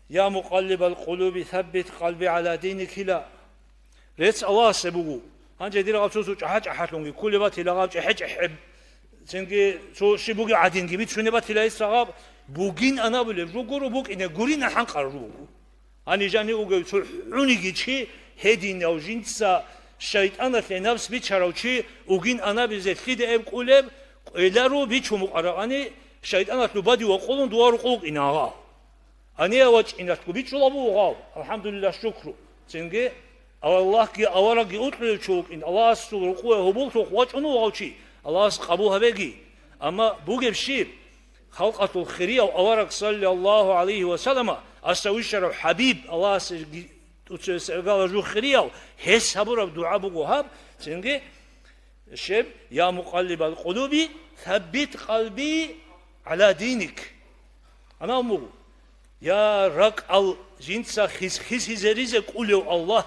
«Я мукъаллибал къулуби, саббит къалби гӀала диникила». Рецц Аллагьасе буго. Гьанже дир гъаб цо-цо чӀахӀа-чӀахӀалъунги кколеб батила гъаб чӀехӀе-чӀехӀеб, цинги цо щиб бугеб гӀадинги бицунеб батила гьесда гъаб, бугин анабулеб жо гуро, букӀине гурин ахӀанкъараб жо буго. Гьанив жанив вугев цо гӀуниги чи, гьединав жинца шайтӀаналъе напс бичарав чи, угин анабизе лъида эб кӀулеб, кӀвеларо бичун букӀарабани, шайтӀаналъул бадив вакъулун дова рукъу вукӀина гъав. Гьанив вачӀиналъго бичӀчӀулаб буго гъав, алхӀамдулиллагь, шукру. Цинги Аллагьги аварагги укьулев чи вукӀин, Аллагьасул рукъуве гьоболлъухъ вачӀун вугев чи, Аллагьас къабул гьабеги. Амма бугеб щиб? Халкъалъул хирияв авараг, саллаллагьу гӀалайгьи ва саллама, асда вищарав ХӀабиб, Аллагьасе тӀуцевесергала жух хирияв, гьес гьабураб дугӀа буго гьаб, цинги щиб: «Я мукъаллибал къулуби, саббит къалби гӀала диник». Анав мугу: «Я ракӀал жинца хис-, хисизеризе кӀулев Аллагь,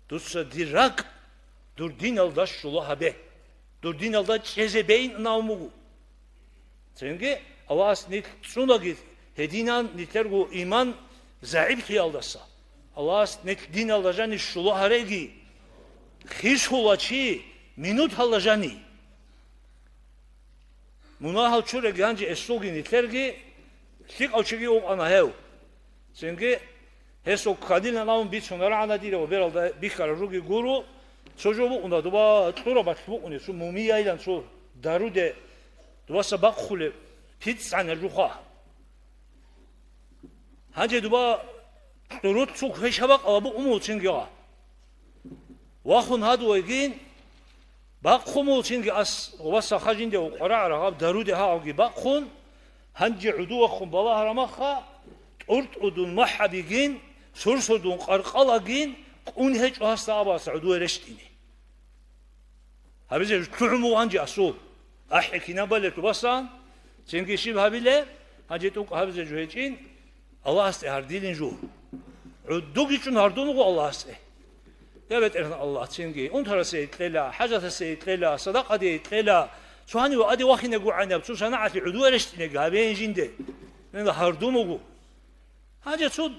дуца дир ракӀ дур диналда щула гьабе, дур диналда чӀезе бейин», анав мугу. Цинги Аллагьас нилъ цӀунаги гьединан нилъерго иман загӀиплъиялдаса. Аллагьас нилъ диналда жани щула гьареги, хисула чи минуталда жани. Мунагьал чуреги гьанже эсулги нилъерги, лъикӀав чиги вукӀана гьев. Цинги гьесул кадилан абун бицунарагӀана дир ва бералда бихьараб жуги гуру, цо жо букӀуна, дуба кьураб бакь букӀуне, цо мумияйилан цо даруде, дубаса бахъулеб, пицӀана жуха. Гьанже дуба кьуруд цо квешаб бакъала букӀун муцинги гъа. Вахун гьадув вайгин, бахъун муцинги ас гъваса хажинде ва къварагӀара гъаб даруде гьагьавги бахъун, гьанже гӀуду вахун балагьарамаха, тӀуртӀудун махӀабигин, сурсудун къаркъалагин, кӀун гьечӀо гьасда абаса гӀудуе рещтӀине. Гьабизе жо лъугӀун буго гьанже асул. АхӀи кинабалелъул басан, цинги щиб гьабилеб, гьанже тӀукӀ гьабизе жо гьечӀин, Аллагьасде гьардилин жо. ГӀудуги чӀун гьардун вуго Аллагьасде. Я БетӀергьан Аллагь, цинги унтарасе кьела, хӀажатасе кьела, садакъаде кьела, Цо гьанив аде вахинегогӀанаб, цо санагӀалъе гӀодове рещтӀинеги гьабеян жинде. Гьенда гьардумуго. Гьанже цо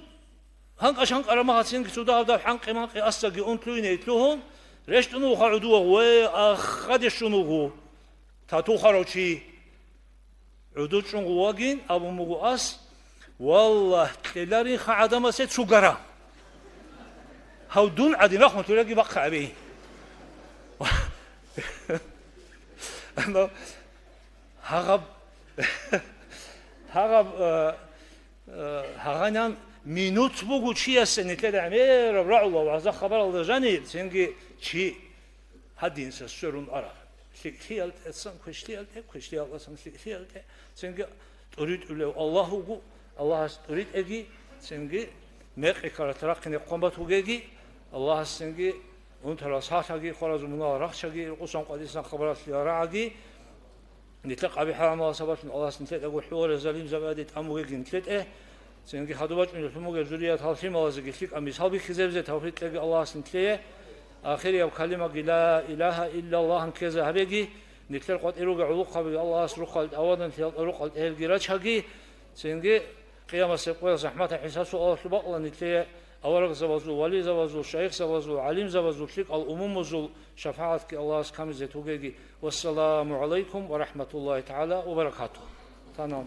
гьанкӀа-шанкӀа рамагьацинги цо дагьав-дагьав хӀанкъи-манкъи асдаги унтлугьине итлугьун, рещтӀун вуха гӀодове, ве, ахаде щун вуго тату харав чи. ГӀодов чӀун вугин абун буго ас, валлагь, кьеларин ха гӀадамасе цо гара. Гьав дун гӀадин рахун лъураги бахъа гьабе. Ано гьагъаб, гьагъаб, э, э, гьагъанан минут буго чиясе нилъеда гӀемераб рагӀула вагӀза хабаралда жанир, цинги чи гьадинса сверун ара. ЛъикӀлъиялде эцан квешлъиялде, квешлъиялдасан лъикӀлъиялде, цинги тӀуритӀулев Аллагь вуго, Аллагьас тӀуритӀеги, цинги мекъи карат рахъине хъван батугеги, Аллагьас цинги унтарал сахлъаги, хваразул мунагьал рахчаги, рукъусан къватӀисан хабаралъе рагӀаги, нилъер къабихӀ гӀамалал сабаблъун Аллагьас нилъедаго хӀула, залимзабаде тӀамугеги нилъетӀе, цинги хадуб бачӀунел лъумугеб зурият гьал лъималазеги лъикӀаб мисал бихьизебзе тавфикъ кьеги Аллагьас нилъее, ахирияб калимаги ла илагьа иллаллагьан ккезе гьабеги, нилъер къватӀир ругел гӀолохъабиги Аллагьас рухъалде аваданлъиялда рукъалде гьелги рачаги, цинги Къиямасеб къоялъ захӀматаб хӀисаб-суалалъул бакӀалда нилъее аварагзабазул, вализабазул, шайихзабазул, гӀалимзабазул, лъикӀал умумузул шафагӀатги Аллагьас камизе тугеги. Вассаламу гӀалайкум ва рахӀматуллагьи тагӀала ва баракатугьу. Танал.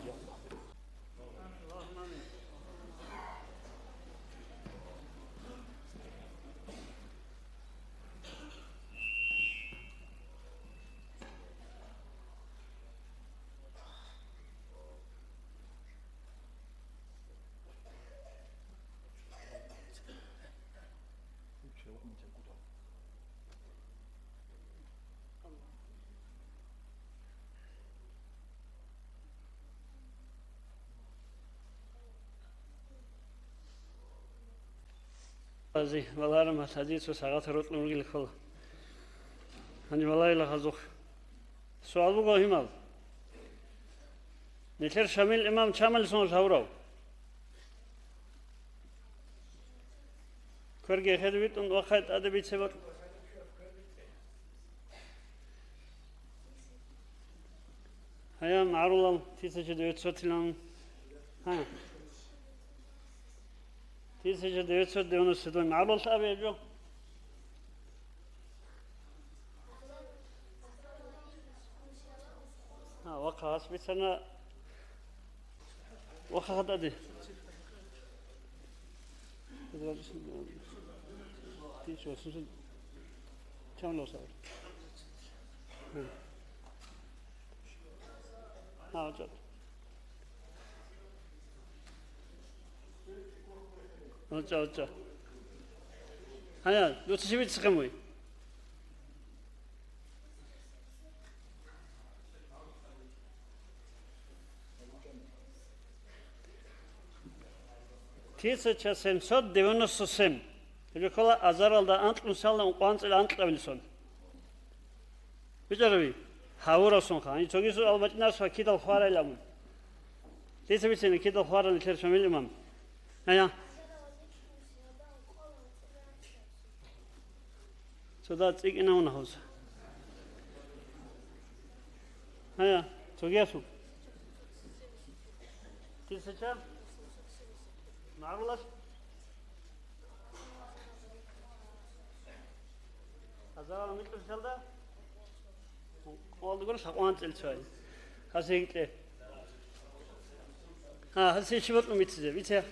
Ази, валарам, гьалъази цо сагъатал рокьун ругел ккола. Гьаниб валайила хазухъ. Суал буго гьимал. Нилъер Шамил имам чамали соналъ гьавурав? Кверги хӀезе витӀун вахъай тӀаде бице бакь. Гьая, магӀарулал тысяча девятьсот илан. Гьая. Тысяча девятьсот девяносто седьмой магӀарулал абе жо. Гьа, вахъа гьас бицана. Вахъа хатӀаде. Тысяча восемьсот. Чамлосар. Гьа, вачӀа. ВачӀа, вачӀа. Гьая, дуца щиб бицихъе муй? Тысяча семьсот девяносто семь. Гьеб ккола азаралда анкьнусиялда ункъоанцӀил анкьабилеб сон. БичӀараби? Гьавурав сонха. Гьаниб цоги суал бачӀинарищ ва кидал хварайилан абун. Дица бицина, кидал хваран нилъер Шамил имам. Гьая. Цо да цӀикӀкӀинавуна гьавса. Гьая, цогиясул. Тысяча? МагӀарулаш? Азарал микьусалда? Къолда гуро лъакъван цӀилцай. Гьасе гьикье. Гьа, гьасе чи бокьун бицизе, бице.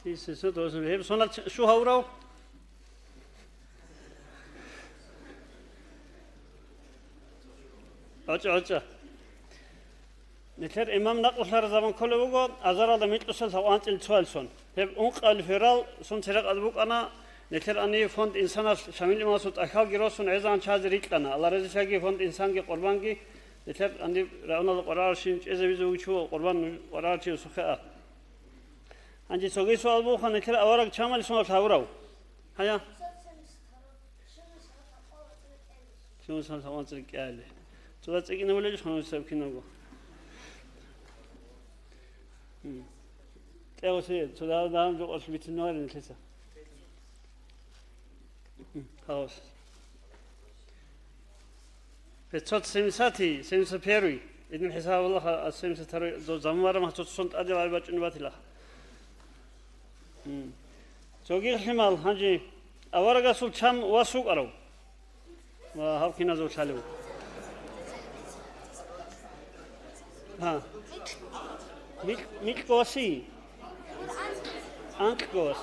Тысяча семьсот восемьдесят. Гьеб сонал ч-, щу гьавурав? ГӀоча, гӀоча. Нилъер имам накълулъараб заман кколеб буго азаралда микьусел гьав анцӀил цоял сон. Гьеб ункъабилеб февраль сон церекъад букӀана, нилъер гьанив фонд Инсаналъ Шамил имамасул тӀахьалги росун гӀезегӀан чазе рикьана. Аллагь разилъаги, фонд Инсанги Къурбанги нилъер гьанив рагӀуналда къваригӀарабщин чӀезавизе вугев чи вуго Къурбан, нуж къваригӀарав чи вусухъе а. Гьанже цоги суал бугоха, нилъер авараг чамали соналъ гьавурав? Гьая. Щунусал гьаван цӀикӀкӀали. Цо да цӀикӀкӀинабулел ханусаб кинабго. М. Кьевасе, цо да-, дагьаб жо къвалъ бицинаварин лъица. М, хаос. Пятьсот семидесятый, семьдесят первый. Идин хӀисаб Аллагьас, семьдесят второй, до заман барамах цо цоцон тӀаде вай бачӀунеб батилаха. М. Цоги лъимал, гьанже аварагасул чан вас вукӀарав? Ва гьав киназул лъалев? Гьа. Микь-, микьго васи? Анкьго вас.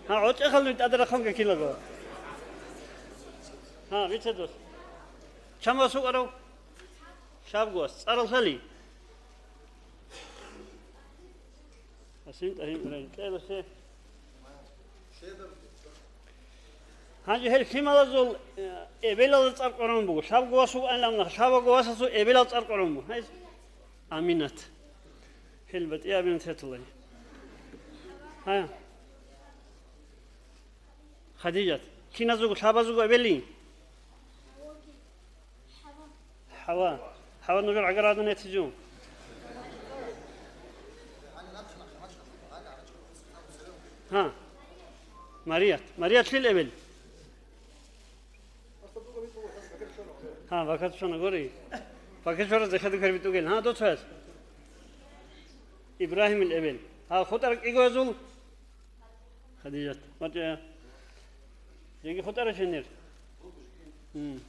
Гьа, гӀочӀехъал нуй тӀаде рахъун гакилаго. Гьа, вицедос. Чан вас вукӀарав? Шабго вас. ЦӀарал лъали? Асин тӀагьин кьела се. Гьанже гьел лъималазул, э, эбелалда цӀар къваригӀун буго. Лъабго вас вугоанилан, лъабаго васасул эбелал цӀар къваригӀун буго. Гьайз? Аминат. Гьел батӀи Аминат гьетулай. Гьа. Хадижат. Киназул, лъабазул эбели? Хава. Хава нужер гӀагар гӀадан гьетизу. Гьа. Марият. Марият лъил эбел? Гьа, вакат шона гори. Вакат шона дехеда кар битӀугел. Гьа, доцояс. Ибрагьимил эбел. Гьа, хутӀар кӀигоязул. Хадижат. ВачӀа. Жеги хутӀара шенир. М.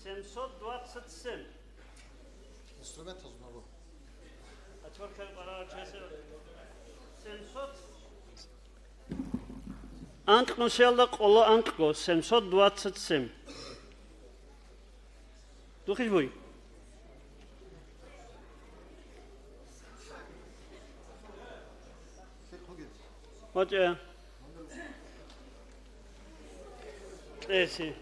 Семьсот двадцать семь. Инструмент гьазунабо. Семьсот. Анкь нусиялда къоло анкьго, семьсот двадцать семь. Духиж буй? ВачӀа. Кьеси.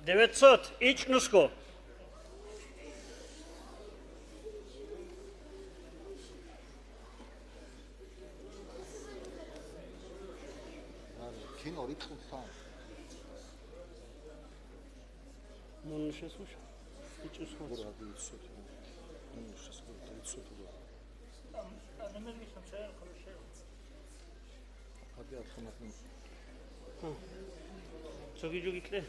Девятьсот, ичӀнусго. Кино рикьулъан. Мун нуша слушал? ИчӀнусго. Гура, девятьсот. Мун нуша слушал, девятьсот. Цоги жо гьикье.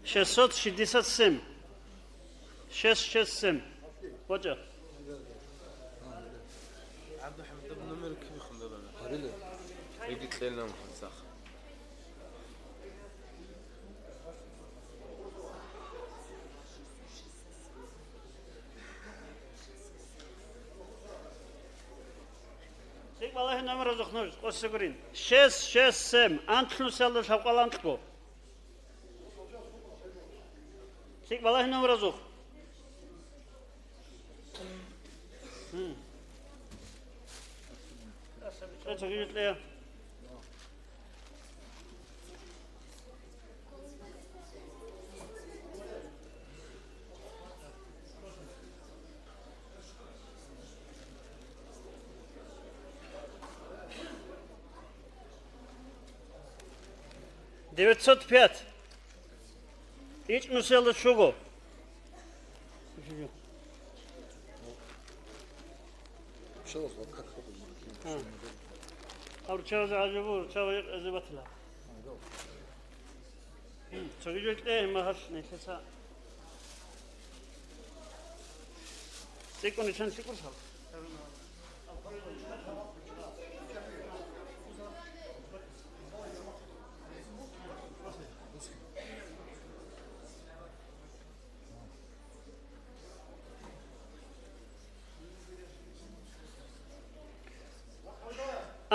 Шестьсот шестьдесят семь. Шесть шесть семь. ВачӀа. ГӀабдухамидов номер кибихъун дабана? Гьабила. Иги кьелнам хъацах. ЦӀикӀ балагье номер разухъ нуж, къосигурин. Шесть шесть семь. Анкьнусиялда лъабкъаланкьго. ЦӀикӀ балагье номер разухъ. Гьу. Цо-, цоги жо кьея. Девятьсот пять. ИчӀнусиялда щуго. А. Гьаб чагӀазе гӀажабу, чагӀи гӀезабатила. Цоги жо кье, магьалъ нилъеца. ЦӀикӀкӀун ишан цӀикӀкӀун шал.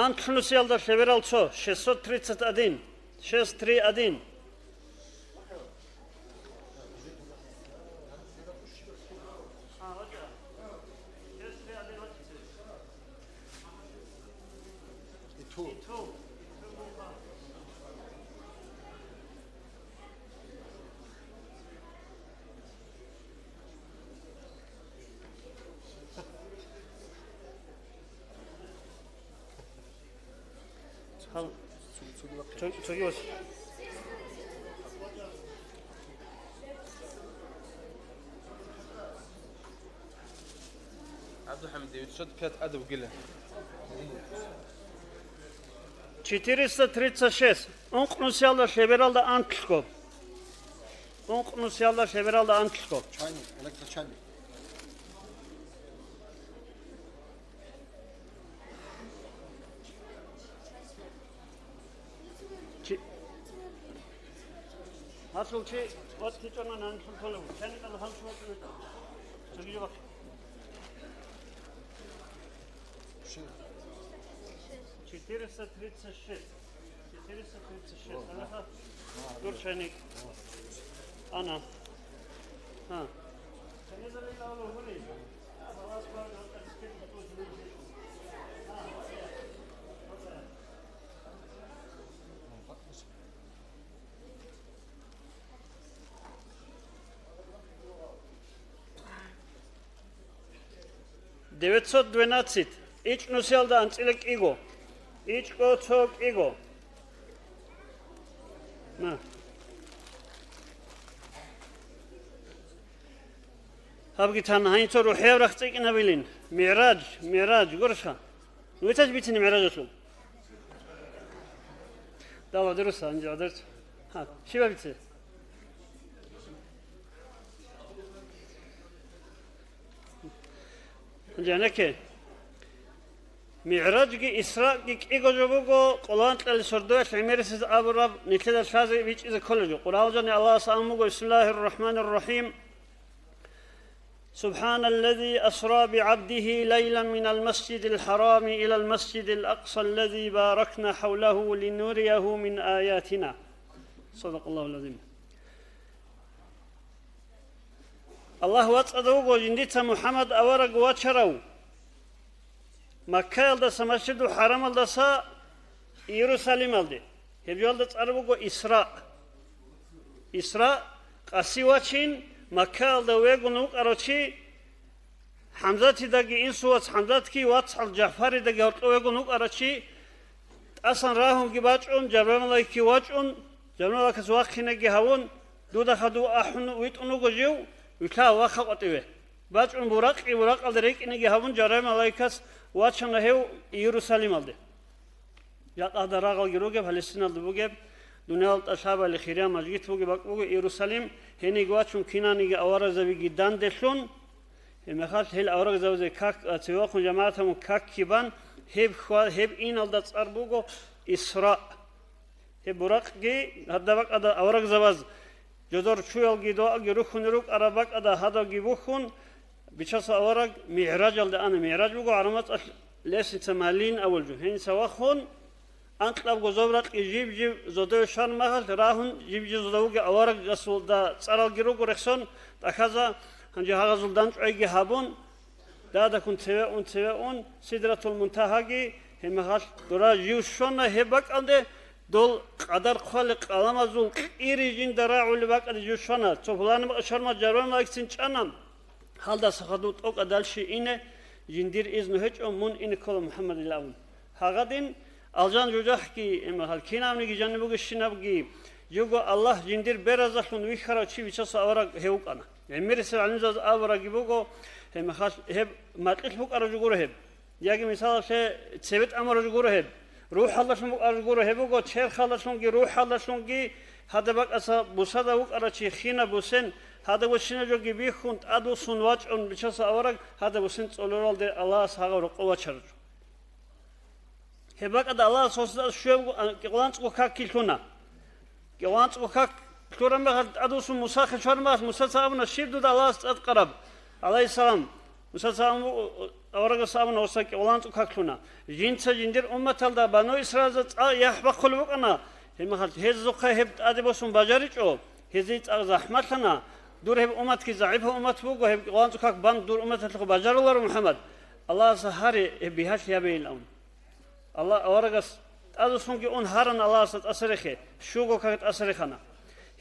Анлънусиялда лъеберал цо, шестьсот тридцать один, шесть три один. Гьал-, цо-, цоги вач. ГӀабдулхӀамид, девятьсот пять адаб гила. Четыреста тридцать шесть. Ункънусиялда лъебералда анлъго. Ункънусиялда лъебералда анлъго. Чайник, электрочайник. Чи-, гьалъул чи ватичӀана нанлъун толев. Чайникалда гьалъул ватичӀана. Цогиже бахъ. Четыреста тридцать шесть. Четыреста тридцать шесть. Ага. Дур чайник. Ана. А. Девятьсот двенадцать. ИчӀнусиялда анцӀила кӀиго. ИчӀго цо кӀиго. На. Гьабги тан гьанцо рухӀияв рахъ цӀикӀкӀинабилин. МигӀраж, МигӀраж, гурищха? Витаж бицин МигӀражалъул. Дала дурус, анжи гьадурц. Гьа, щибаб бице? Анжи гьанеке. МигӀражги Исраъги кӀиго жо буго, Къуланкьали сордоялъ гӀемерисез абураб нилъеда лъазе бичӀчӀизе кколеб жо. Къуръан жани Аллагьас абун буго, بسم الله الرحمن الرحيم. سبحان الذي أسرى بعبده ليلا من المسجد الحرام إلى المسجد الأقصى الذي باركنا حوله لنريه من آياتنا. صدق الله العظيم. Аллагь вацӀцӀадав вуго жиндица МухӀаммад авараг вачарав Маккаялдаса, Масжидул ХӀарамалдаса Иерусалималде. Гьеб жоялда цӀар буго Исра. Исра, къаси вачин, Маккаялда вегун вукӀарав чи, ХӀамзатидаги, инсу вац ХӀамзатги, вацгӀал ЖагӀфаридаги гьоркьов вегун вукӀарав чи, тӀасан рагьунги бачӀун, жабрагӀил малаикги вачӀун, жабрагӀил малаикас вахъинеги гьавун, дуда хадув ахӀун витӀун вуго жив, вилъа ваха къватӀиве. БачӀун буракъги, буракъалда рекӀинеги гьабун, жабрагӀил малаикас вачана гьев Иерусалималде. Жакъа гьадал рагъалги ругеб, Палестиналда бугеб, дуниял тӀалъабали хириял мажгит бугеб бакӀ буго Иерусалим, гьениги вачун кинаниги аварагзабиги данделъун, гьеб мехалъ гьел аварагзабазе как-, а, цевехун жамагӀат гьабун какги бан, гьеб хва-, гьеб иналда цӀар буго Исра. Гьеб буракъги гьадаб бакӀада аварагзабаз жодор чуялги доаги рухьун рукӀараб бакӀада гьадабги бухьун, Бичасул авараг МигӀражалде ана. МигӀраж буго гӀараб мацӀалъ лестница Малин абулеб жо. Гьениса вахун, анкьабго зоб ракьги жиб-жиб зодове щван махалъ рагьун, жиб-жиб зодове вугев аварагасулда цӀаралги руго рехсон, тӀахьаза, гьанже гьагъазул данчӀвайги гьабун, дадаккун цеве ун, цеве ун, Сидратул Мунтагьаги, гьеб мехалъ дора жив щвана гьеб бакӀалде, дол къадар хъвалел къаламазул кьири жинда рагӀулеб бакӀалде жив щвана. Цо пуланаб ашарма жарван вакцин чӀана. Гьалдаса хадув тӀокӀаб далщи ине, жиндир изну гьечӀо, мун ине ккола МухӀаммадилан абун. Гьагъадин, алжан жужахӀги, гьал кинабниги жаниб бугебщинабги, Живго Аллагь жиндир беразалъун вихьарав чи Бичасул авараг гьев вукӀана. ГӀемерисел гӀалимзабаз абурабги буго, гьеб мехалъ гьеб макьилъ букӀараб жо гуро гьеб. Яги мисалалъе, цебе тӀамураб жо гуро гьеб. РухӀалдалъун букӀараб жо гуро гьеб буго, черхалдалъунги рухӀалдалъунги гьадаб бакӀаса бусада вукӀарав чи хинаб бусен, гьадаб вуссинаб жоги бихьун, тӀадвуссун вачӀун Бичасул авараг гьадаб бусен цӀолоралде Аллагьас гьагъав рокъов вачарав жо. Гьеб бакӀалда Аллагьас гьесда щвебго, а, кӀикъоялда анцӀго как лъуна. КӀикъоялда анцӀго как лъураб мехалъ, тӀадвуссун Мусахъе щвараб мехалъ, Мусаца абуна: «Щиб дуда Аллагьас тӀад къараб?» ГӀалайгьиссалам. Мусаца абун, аварагас абуна гьесда кӀикъоялда анцӀго как лъуна. Жинца жиндир умматалда, бану Исраилзда цӀакъ яхӀ бахъулеб букӀана. Гьеб мехалъ гьезухъе гьеб тӀаде босун бажаричӀо, гьезие цӀакъ захӀмалъана. Дур гьеб умматги загӀипаб уммат буго, гьеб кӀикъоялда анцӀго как бан дур умматалъухъ бажаруларо, МухӀаммад. Аллагьас гьаре гьеб бигьалъи гьабейилан. Аллагь, аварагас тӀадвуссунги ун гьарана Аллагьасда тӀасарихъе, щуго как тӀасарихана.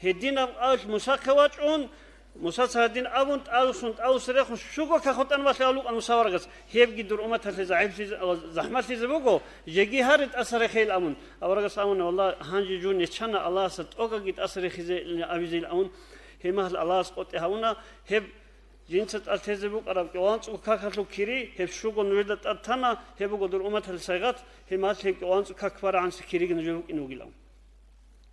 Гьединаб къавлъ Мусахъе вачӀун, Мусаца гьадин абун, тӀадвуссун, тӀадвуссун рехун, щуго как хутӀана валъ абулеб букӀана Муса аварагас: «Гьебги дур умматалъе загӀиплъизе, захӀмалъизе буго, жеги гьаре тӀасарихъейилан», абун. Аварагас абуна: «Валлагь, гьанже жун нечана Аллагьасда тӀокӀабги тӀасарихъизе абизейилан», абун. Гьеб мехалъ Аллагьас къотӀи гьавуна, гьеб Жинца тӀад лъезе букӀараб кӀикъоялда анцӀго какалъул кири, гьеб щуго нужеда тӀад тана, гьеб буго дур умматалъе сайгъат, гьеб мехалъ гьеб кӀикъоялда анцӀго как ккарагӀанасеб кириги нужее букӀине бугилан.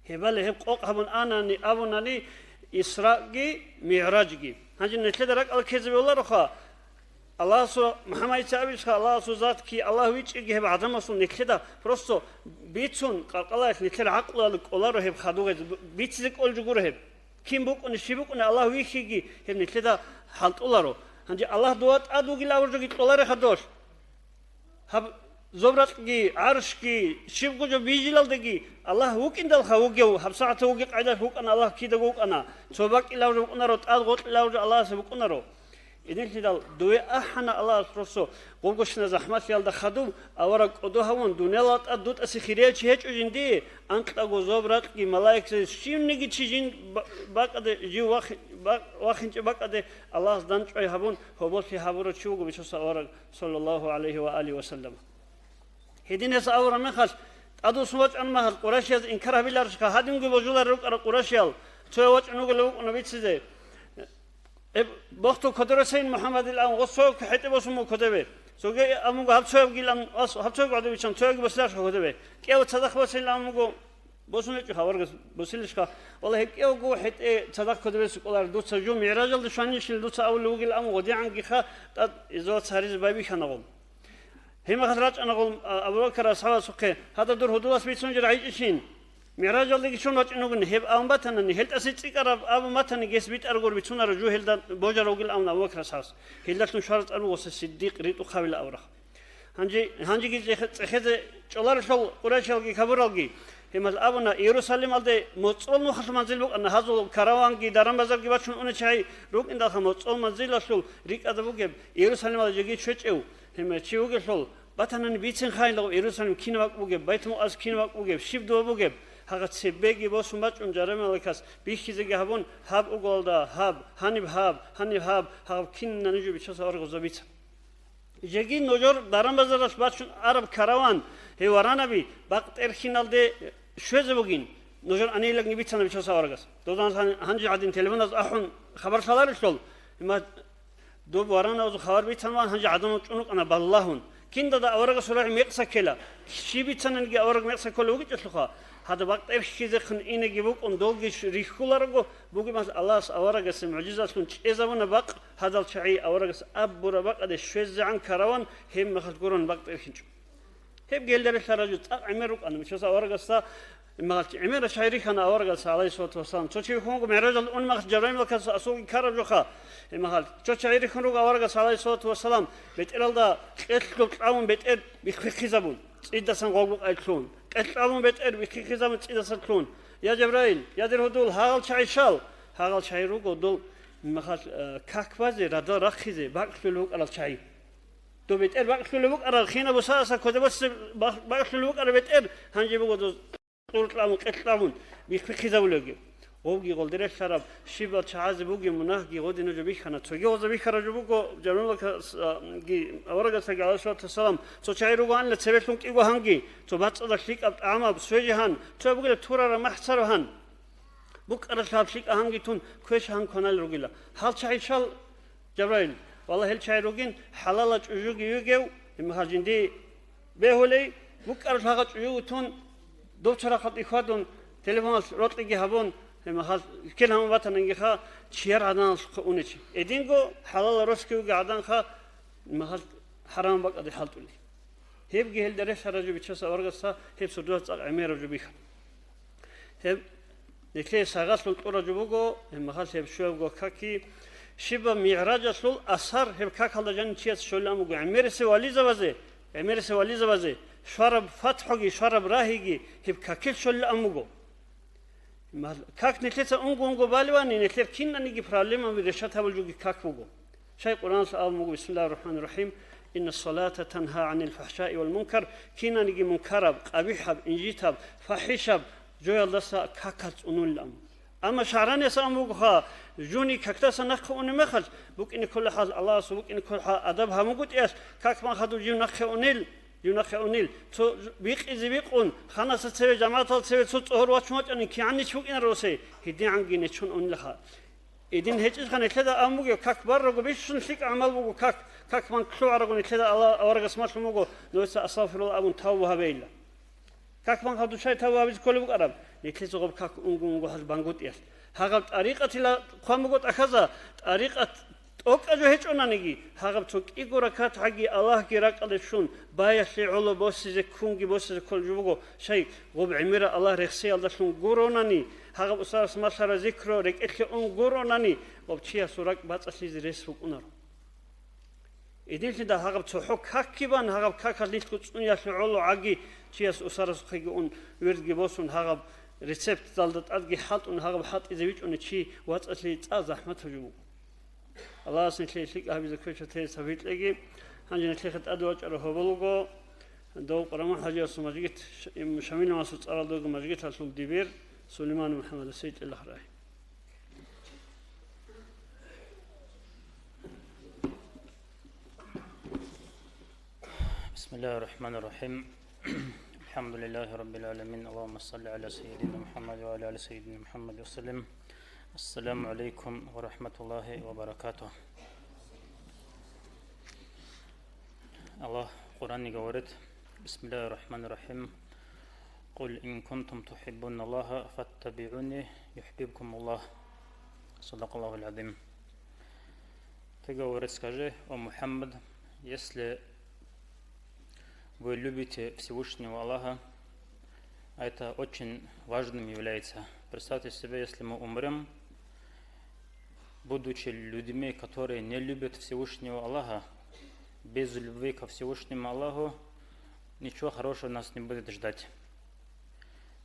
Гьебали гьеб къокъ гьабун анани, абунани, Исраъги МигӀражги. Гьанже нилъеда ракӀалде ккезе бегьулароха, Аллагьасул, МухӀаммадица абичӀха, Аллагьасул зат ккей, Аллагь вичӀчӀиги гьеб гӀадамасул нилъеда просто бицун, къаркъалаялъ нилъер гӀакълуялда кӀоларо гьеб хадув гьез, бицизе кӀолеб жо гуро гьеб. Кин букӀунеб, щиб букӀунеб Аллагь вихьиги, гьеб нилъеда хӀалтӀуларо. Гьанже Аллагь дова тӀад вугилан абураб жоги кьолареха долъ. Гьаб зобракьги, гӀаршги, щибго жо бижилалдеги Аллагь вукӀиндалха вугев, гьабсагӀатав вугеб къайдалъ вукӀана Аллагь кидаго вукӀана. Цо бакӀилав жо букӀунаро, тӀад гъоркьилав жо Аллагьасе букӀунаро. Гьединлъидал дове ахӀана Аллагьас росо, гъобгощина захӀмалъиялда хадуб, авараг кӀодо гьавун, дунияла тӀад дутӀасе хирияв чи гьечӀо жиндие, анкьаго зоб-ракьги малаикзаби щивниги чи жин ба-, бакӀаде, жив вахи-, ба-, вахинчӀеб бакӀаде Аллагьас дандчӀвай гьабун, гьоболлъи гьабурав чи вуго Бичасул авараг, саллаллагьу гӀалайгьи ва алигьи ва саллам. Гьединас авараг мехалъ, тӀадвуссун вачӀараб мехалъ, къурайшияз инкар гьабиларищха, гьадинги божуларел рукӀарал къурайшиял, цояв вачӀун вугилан вукӀуна бицизе. Гьеб бохтул кодоре сайин МухӀаммадил абун, гъос цояб хӀетӀе босун буго кодобе. Цоги абун буго, гьаб цоябгилан, ас-, гьаб цояб гӀодобичан, цоябги босиларищха кодобе. КӀияв цадахъ босилин абун буго, босун гьечӀо, аварагас босилищха. Валлагь, гьеб кӀиявго хӀетӀе цадахъ кодобе кколар, дуца жо мигӀражалде щванищин дуца абулев вугилан абун, гъодигӀангиха тӀад изолац гьаризе байбихьана гъол. Гьеб мехалъ рачӀана гъол, а, Абу Бакр асхӀабасухъе, гьадаб дур гьудулас бицун жо рагӀичӀищин? МигӀражалдеги чун вачӀун вугин, гьеб абун батанани, гьел тӀаса цӀикӀкӀараб абун батани, гьес битӀарагур бицунареб жо гьелда божарав вугилан абуна Абу Бакр асхӀабас. Гьелдалъун щвараб цӀар буго Сиддикъ, ритӀухъавила абураб. Гьанже, гьанжеги цӀех-, цӀехезе чӀоларелъул къурайшиялги капуралги, гьеб мехалъ абуна, Иерусалималде моцӀрол нухалъ манзил букӀана, гьазул караванги даран-базарги бачун уна чагӀи рукӀиндалха моцӀрол манзилалъул рикӀкӀада бугеб, Иерусалималде жеги чӀвечӀев, гьеб мехалъ чи вугелъул, батанани бицин хайилагъ Иерусалим кинаб бакӀ бугеб, Байтул-Макъдис кинаб бакӀ бугеб, щиб дова бугеб, гьагъа цебеги босун бачӀун, жарамалакас бихьизеги гьабун, гьаб уголалда гьаб, гьаниб гьаб, гьаниб гьаб, гьагъаб кинаб нуж Бичасул аварагасда бицан. Жеги нужер даран-базаралъ бачун араб караван, гьев варанаби бакъ тӀерхьиналде щвезе бугин, нужер аниланги бицана Бичасул аварагас. Дозан гьан-, гьанже гьадин телефоназ ахӀун хабар лъаларелъул, гьеб мехалъ доб вараназул хабар бицанван, гьанже гӀадамал чӀун рукӀана балагьун. Киндада аварагасул рагӀи мекъса ккела, щиб бицаниги авараг мекъса кколев вугичӀелъулха, гьадаб бакъ тӀерхьизехъин инеги букӀун, долги щ-, рихьуларого, бугеб мехалъ Аллагьас аварагасе мугӀжизатлъун чӀезабуна бакъ, гьадал чагӀи аварагас абураб бакъаде щвезегӀан караван гьеб мехалъ гурони бакъ тӀерхьинчӀо. Гьебги гьелда релълъараб жо цӀакъ гӀемер рукӀана, Бичасул аварагасда, гьеб мехалъ гӀемераб чагӀи рихьана аварагасда, гӀалайгьиссалату вассалам. Цо чи вихьун вуго мигӀражалде унеб мехалъ Жабраил малаикас асулги ккараб жоха, гьеб мехалъ. Цо чагӀи рихьун руго аварагас, гӀалайгьиссалату вассалам, бетӀералда къелъ кьабун бетӀер бихъизабун, цӀидасан гъогу къайлъун, къелъ кьабун бетӀер бихъизабун цӀидасан лъун: «Я Жабраил, я дир гьудул, гьагъал чагӀи щал?» Гьагъал чагӀи руго дол, гьеб мехалъ, э, как базе, радал рахъизе бакӀлъулеб букӀарал чагӀи. Доб бетӀер бакӀлъулеб букӀарал, хинаб бусагӀатаса кодобе босизе бакъ-, бакӀлъулеб букӀараб бетӀер, гьанже буго доб кьур кьабун, къелъ кьабун бихъизабулебги. Гъобги гъолде релълъараб щибал чагӀазе бугеб мунагьги гъодин нуж бихьана, цоги гъоза бихьараб жо буго, Жабраил малаикасги аварагасдаги, гӀалайгьиссалату вассалам, цо чагӀи ругоанила цебелъун кӀиго гьанги, цо бацӀцӀадаб лъикӀаб тӀагӀамаб, свежий гьан, цо бугила турараб махӀцараб гьан. БукӀаралъаб лъикӀа гьанги тун квеш гьан кванал ругила. Гьал чагӀи чал, Жабраил, валла, гьел чагӀи ругин, хӀалала чӀужуги вугев, гьеб мехалъ жинди бегьулей, букӀаралъ гьагъа чӀужуги тун, дов цо рахъалде хьвадун, телефоналъ рокьиги гьабун, гьеб мехалъ ккел гьамун батанангиха, чияр гӀаданалъухъе унечи. Эдинго хӀалала росги вугев гӀаданха, гьеб мехалъ хӀарамаб бакӀалде хӀалтӀулей. Гьебги гьелда релълъараб жо биччаса аварагасда гьеб сордоялъ цӀакъ гӀемераб жо бихьана. Гьеб нилъее сагъалъун кьураб жо буго, гьеб мехалъ гьеб щуябго какги, щибаб мигӀражалъул асар гьеб какалда жанив чияс щолилан буго гӀемерисев вализабазе, гӀемерисев вализабазе, щвараб фатхӀуги, щвараб рагьиги гьеб какил щолилан буго. Мал-, как нилъеца унго-унго балевани, нилъер кинаниги проблемаби решат гьабулеб жоги как буго. Щай Къуръаналъ абун буго, бисмиллагьир рахӀманир рахӀим, «Инна салата тангьа гӀанил фахӀшаи вал мункар», кинаниги мункараб, къабихӀаб, инжитаб, фахӀишаб жоялдаса какал цӀунулилан. Амма шагьранияс абун бугоха, жуни какдаса нахъе унеб мехалъ, букӀине кколеб хӀал Аллагьасул, букӀине кколеб хӀал адаб гьабунгутӀиялъ, как ман хадуб жив нахъе унел, Юнахъе унел, цо бикъизе бикъун, ханаса цеве, жамагӀатал цеве цо цӀогьор вачун вачӀани, кигӀаннич вукӀинаро гьесие, гьедигӀанги нечон унелха. Эдин гьечӀелха нилъеда абун бугеб, как барраго бищун лъикӀ гӀамал буго, как, как ман лъугӀараго нилъеда Аллагь аварагас малъун буго, нужеца «Астагъфируллагь» абун тавба гьабейилла. Как ман гьадушай тавба гьабизе кколеб букӀараб? Нилъеца гъоб как унго-унго гьал бангутӀиялъ. Гьагъаб тӀарикъатила хъван буго тӀахьаза, тӀарикъат тӀокӀаб жо гьечӀонаниги, гьагъаб цо кӀиго ракат гьаги Аллагьги ракӀалде щун, баялъе гӀоло босизе, ккунги босизе кколеб жо буго, щай гъоб гӀемераб Аллагь рехсеялдалъун гуронани, гьагъаб устарас малъараб зикру рекӀелъе ун гуронани, гъоб чиясул ракӀ бацӀцӀалъизе рес букӀунаро. Эдинлъидал гьагъаб цохӀо какги бан, гьагъаб какалъ нилъго цӀуниялъе гӀоло гӀаги, чияс устарасухъеги ун, вирдги босун, гьагъаб рецепталда тӀадги хӀалтӀун, гьагъаб хӀалтӀизе вичӀунев чи вацӀцӀалъи цӀа захӀматаб жо буго. Аллагьас нилъее лъикӀаб гьабизе квешаб тезаб гьикьеги, гьанже нилъехъе тӀаде вачӀарав гьоболго, дов Къураман хӀажиясул мажгит, Ш-, Шамил имамасул цӀаралда вуго мажгиталъул дибир Сулейман МухӀаммадасул гьикьилахъ рагьи. بسم الله الرحمن الرحيم. الحمد لله رب العالمين. اللهم صل على سيدنا محمد وعلى آل سيدنا محمد وسلم. السلام عليكم ورحمة الله وبركاته. Аллагь Къуръане говорит, بسم الله الرحمن الرحيم. قل إن كنتم تحبون الله فاتبعوني يحببكم الله. صدق الله العظيم. Ты, говорит, скажи, о Мухаммад, если вы любите Всевышнего Аллаха, а это очень важным является. Представьте себе, если мы умрем, будучи людьми, которые не любят Всевышнего Аллаха, без любви ко Всевышнему Аллаху, ничего хорошего нас не будет ждать.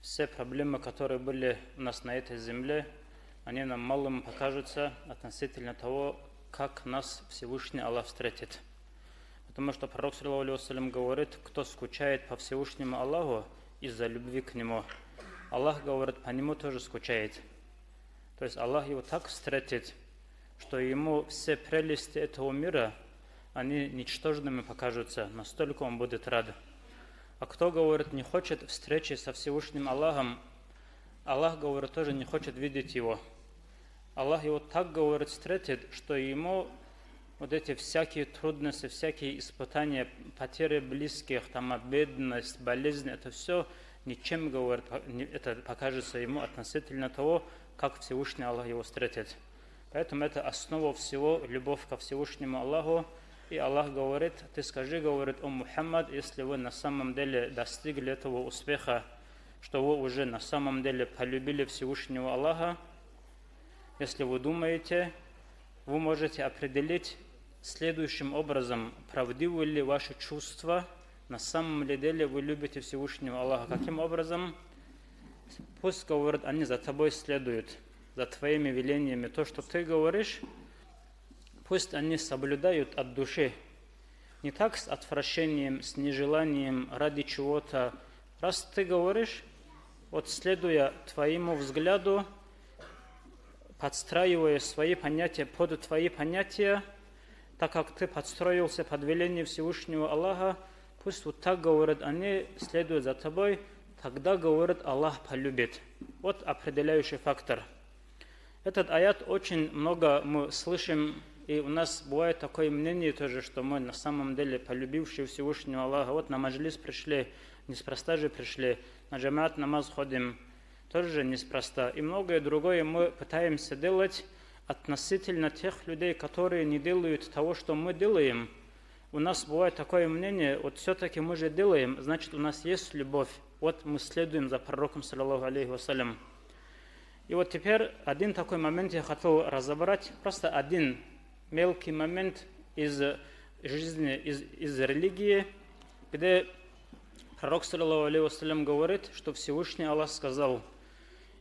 Все проблемы, которые были у нас на этой земле, они нам малым покажутся относительно того, как нас Всевышний Аллах встретит. Потому что Пророк, саллаллаху алейхи ва саллям, говорит, кто скучает по Всевышнему Аллаху из-за любви к Нему, Аллах, говорит, по нему тоже скучает. То есть Аллах его так встретит, что ему все прелести этого мира, они ничтожными покажутся, настолько он будет рад. А кто, говорит, не хочет встречи со Всевышним Аллахом, Аллах, говорит, тоже не хочет видеть его. Аллах его так, говорит, встретит, что ему вот эти всякие трудности, всякие испытания, потери близких, там, а, бедность, болезнь, это все ничем, говорит, по-, не, это покажется ему относительно того, как Всевышний Аллах его встретит. Поэтому это основа всего, любовь ко Всевышнему Аллаху. И Аллах говорит, ты скажи, говорит, о Мухаммад, если вы на самом деле достигли этого успеха, что вы уже на самом деле полюбили Всевышнего Аллаха, если вы думаете, вы можете определить следующим образом, правдивы ли ваши чувства, на самом ли деле вы любите Всевышнего Аллаха. Каким образом? Пусть, говорит, они за тобой следуют, за твоими велениями. То, что ты говоришь, пусть они соблюдают от души. Не так с отвращением, с нежеланием, ради чего-то. Раз ты говоришь, вот следуя твоему взгляду, подстраивая свои понятия под твои понятия, так как ты подстроился под веление Всевышнего Аллаха, пусть вот так, говорит, они следуют за тобой, тогда, говорит, Аллах полюбит. Вот определяющий фактор. Этот аят очень много мы слышим, и у нас бывает такое мнение тоже, что мы на самом деле, полюбившие Всевышнего Аллаха, вот на маджлис пришли, неспроста же пришли, на джамаат намаз ходим, тоже неспроста. И многое другое мы пытаемся делать относительно тех людей, которые не делают того, что мы делаем. У нас бывает такое мнение: вот все-таки мы же делаем, значит, у нас есть любовь. Вот мы следуем за пророком, саллаллаху алейхи вассалям. И вот теперь один такой момент я хотел разобрать, просто один мелкий момент из жизни, из, из религии, где пророк, саллаллаху алейхи вассалям, говорит, что Всевышний Аллах сказал: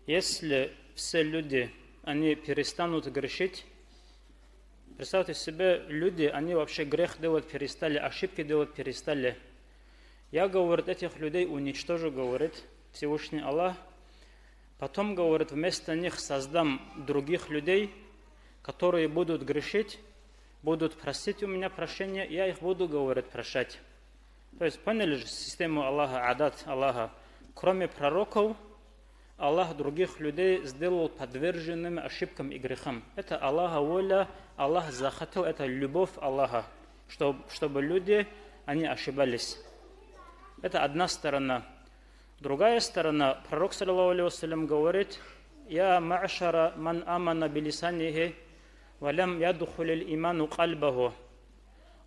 «Если все люди, они перестанут грешить». Представьте себе, люди, они вообще грех делать перестали, ошибки делать перестали. «Я, говорит, этих людей уничтожу, говорит Всевышний Аллах. Потом, говорит, вместо них создам других людей, которые будут грешить, будут просить у меня прощения, я их буду, говорит, прощать». То есть поняли же систему Аллаха, адат Аллаха? Кроме пророков, Аллах других людей сделал подверженными ошибкам и грехам. Это Аллаха воля, Аллах захотел, это любовь Аллаха, чтоб-, чтобы люди, они ошибались. Это одна сторона. Другая сторона, пророк, саллаллаху алейхи вассалям, говорит: «Я ма'шара ман амана билисанихи ва лям ядхулил иману кальбаху».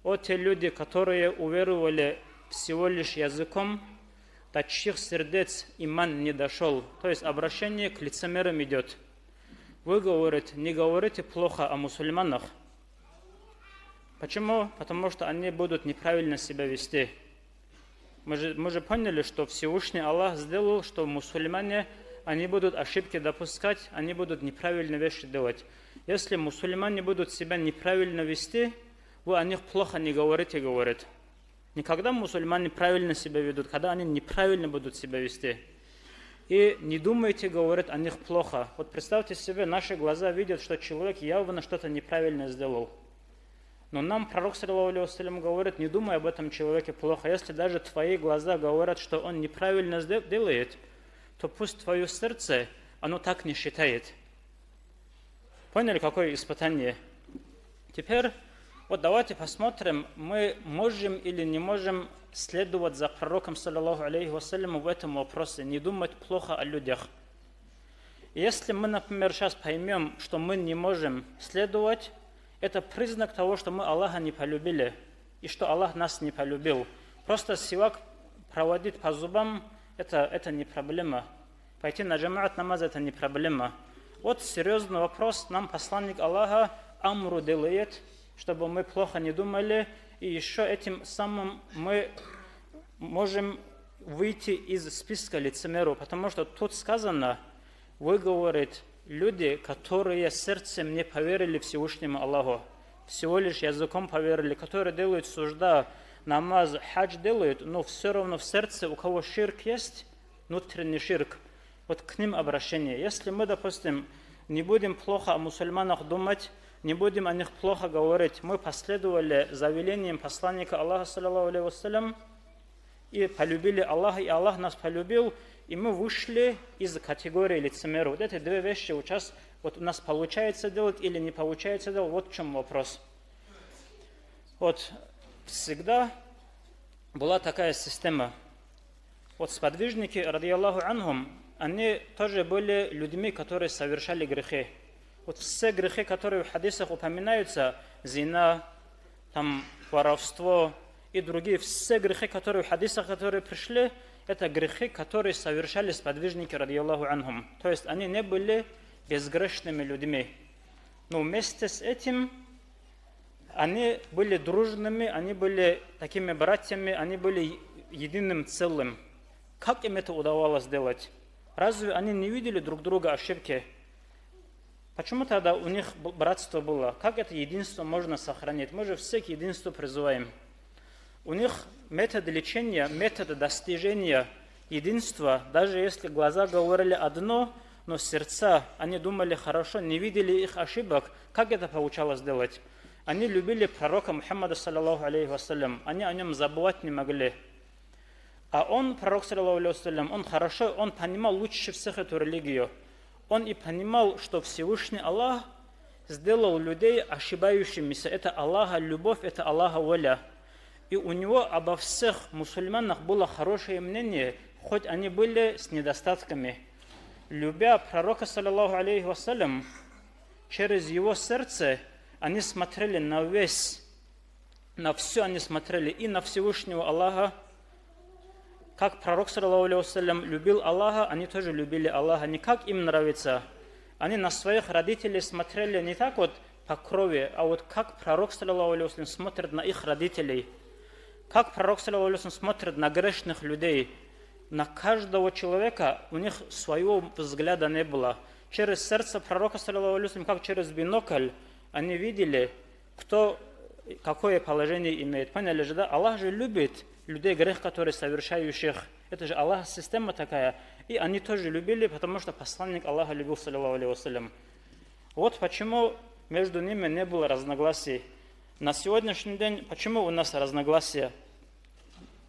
О, те люди, которые уверовали всего лишь языком, до чьих сердец иман не дошел. То есть обращение к лицемерам идет. Вы, говорит, не говорите плохо о мусульманах. Почему? Потому что они будут неправильно себя вести. Мы же, мы же поняли, что Всевышний Аллах сделал, что мусульмане, они будут ошибки допускать, они будут неправильные вещи делать. Если мусульмане будут себя неправильно вести, вы о них плохо не говорите, говорит. Никогда мусульмане правильно себя ведут, когда они неправильно будут себя вести. И не думайте, говорит, о них плохо. Вот представьте себе, наши глаза видят, что человек явно что-то неправильно сделал. Но нам пророк, саллаллаху алейхи вассалям, говорит: «Не думай об этом человеке плохо. Если даже твои глаза говорят, что он неправильно сде-, делает, то пусть твое сердце, оно так не считает». Поняли, какое испытание? Теперь вот давайте посмотрим, мы можем или не можем следовать за пророком, саллаллаху алейхи вассалям, в этом вопросе, не думать плохо о людях. Если мы, например, сейчас поймем, что мы не можем следовать, это признак того, что мы Аллаха не полюбили и что Аллах нас не полюбил. Просто сивак проводить по зубам, это, это не проблема. Пойти на джамаат намаз — это не проблема. Вот серьезный вопрос. Нам посланник Аллаха амру делает, чтобы мы плохо не думали, и еще этим самым мы можем выйти из списка лицемеров, потому что тут сказано: «Вы, говорит, люди, которые сердцем не поверили Всевышнему Аллаху, всего лишь языком поверили, которые делают сужда, намаз, хадж делают, но все равно в сердце у кого ширк есть, внутренний ширк». Вот к ним обращение. Если мы, допустим, не будем плохо о мусульманах думать, не будем о них плохо говорить, мы последовали за велением посланника Аллаха, саллаллаху алейхи вассалям, и полюбили Аллаха, и Аллах нас полюбил, и мы вышли из категории лицемеров. Вот эти две вещи вот сейчас вот у нас получается делать или не получается делать, вот в чем вопрос. Вот всегда была такая система. Вот сподвижники, радияллаху анхум, они тоже были людьми, которые совершали грехи. Вот все грехи, которые в хадисах упоминаются, зина, там, воровство и другие, все грехи, которые в хадисах, которые пришли, это грехи, которые совершали сподвижники, радияллаху анхум. То есть они не были безгрешными людьми. Но вместе с этим они были дружными, они были такими братьями, они были единым целым. Как им это удавалось делать? Разве они не видели друг друга ошибки? Почему тогда у них б-, братство было? Как это единство можно сохранить? Мы же все к единству призываем. У них метод лечения, метод достижения единства, даже если глаза говорили одно, но сердца, они думали хорошо, не видели их ошибок, как это получалось делать? Они любили пророка Мухаммада, саллаллаху алейхи вассалям, они о нем забывать не могли. А он, пророк, саллаллаху алейхи ва саллям, он хорошо, он понимал лучше всех эту религию. Он и понимал, что Всевышний Аллах сделал людей ошибающимися. Это Аллаха любовь, это Аллаха воля. И у него обо всех мусульманах было хорошее мнение, хоть они были с недостатками. Любя пророка, саллаллаху алейхи ва саллям, через его сердце они смотрели на весь, на все они смотрели, и на Всевышнего Аллаха. Как пророк, саллаллаху алейхи ва саллям, любил Аллаха, они тоже любили Аллаха. Не как им нравится. Они на своих родителей смотрели не так вот по крови, а вот как пророк, саллаллаху алейхи ва саллям, смотрит на их родителей. Как пророк, саллаллаху алейхи ва саллям, смотрит на грешных людей. На каждого человека у них своего взгляда не было. Через сердце пророка, саллаллаху алейхи ва саллям, как через бинокль, они видели, кто какое положение имеет. Поняли же, да? Аллах же любит людей, грех, которые совершающих. Это же Аллаха система такая. И они тоже любили, потому что посланник Аллаха любил, саллаллаху алейхи ва саллям. Вот почему между ними не было разногласий. На сегодняшний день почему у нас разногласия?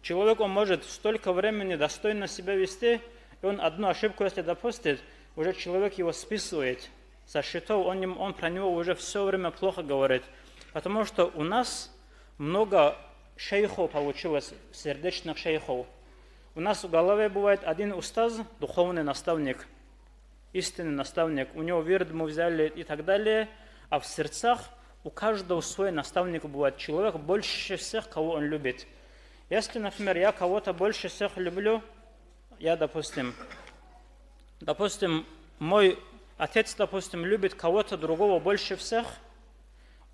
Человек, он может столько времени достойно себя вести, и он одну ошибку, если допустит, уже человек его списывает со счетов, он, нем- он про него уже все время плохо говорит. Потому что у нас много шейхов получилось, сердечных шейхов. У нас в голове бывает один устаз, духовный наставник, истинный наставник, у него вирд мы взяли и так далее, а в сердцах у каждого свой наставник бывает, человек больше всех, кого он любит. Если, например, я кого-то больше всех люблю, я, допустим, допустим, мой отец, допустим, любит кого-то другого больше всех,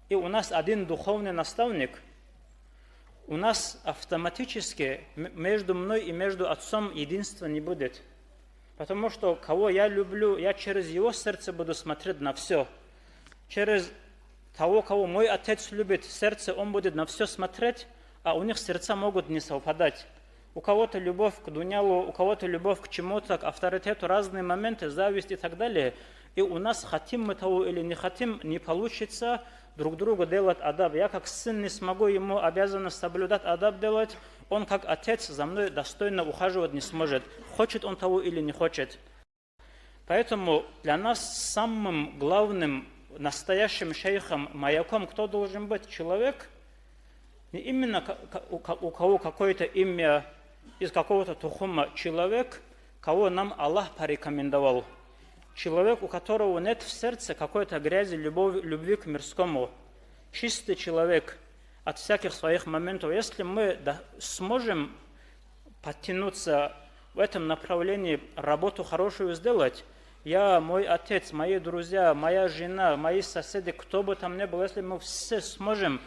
и у нас один духовный наставник, у нас автоматически м- между мной и между отцом единства не будет. Потому что кого я люблю, я через его сердце буду смотреть на все. Через того, кого мой отец любит, сердце, он будет на все смотреть, а у них сердца могут не совпадать. У кого-то любовь к дунялу, у кого-то любовь к чему-то, к авторитету, разные моменты, зависть и так далее. И у нас, хотим мы того или не хотим, не получится друг другу делать адаб. Я как сын не смогу ему обязанность соблюдать, адаб делать, он как отец за мной достойно ухаживать не сможет, хочет он того или не хочет. Поэтому для нас самым главным, настоящим шейхом, маяком кто должен быть? Человек, не именно ка- ка- у ка- у кого какое-то имя, из какого-то тухума человек, кого нам Аллах порекомендовал. Человек, у которого нет в сердце какой-то грязи, любовь, любви к мирскому. Чистый человек от всяких своих моментов. Если мы до- сможем подтянуться в этом направлении, работу хорошую сделать, я, мой отец, мои друзья, моя жена, мои соседи, кто бы там ни был, если мы все сможем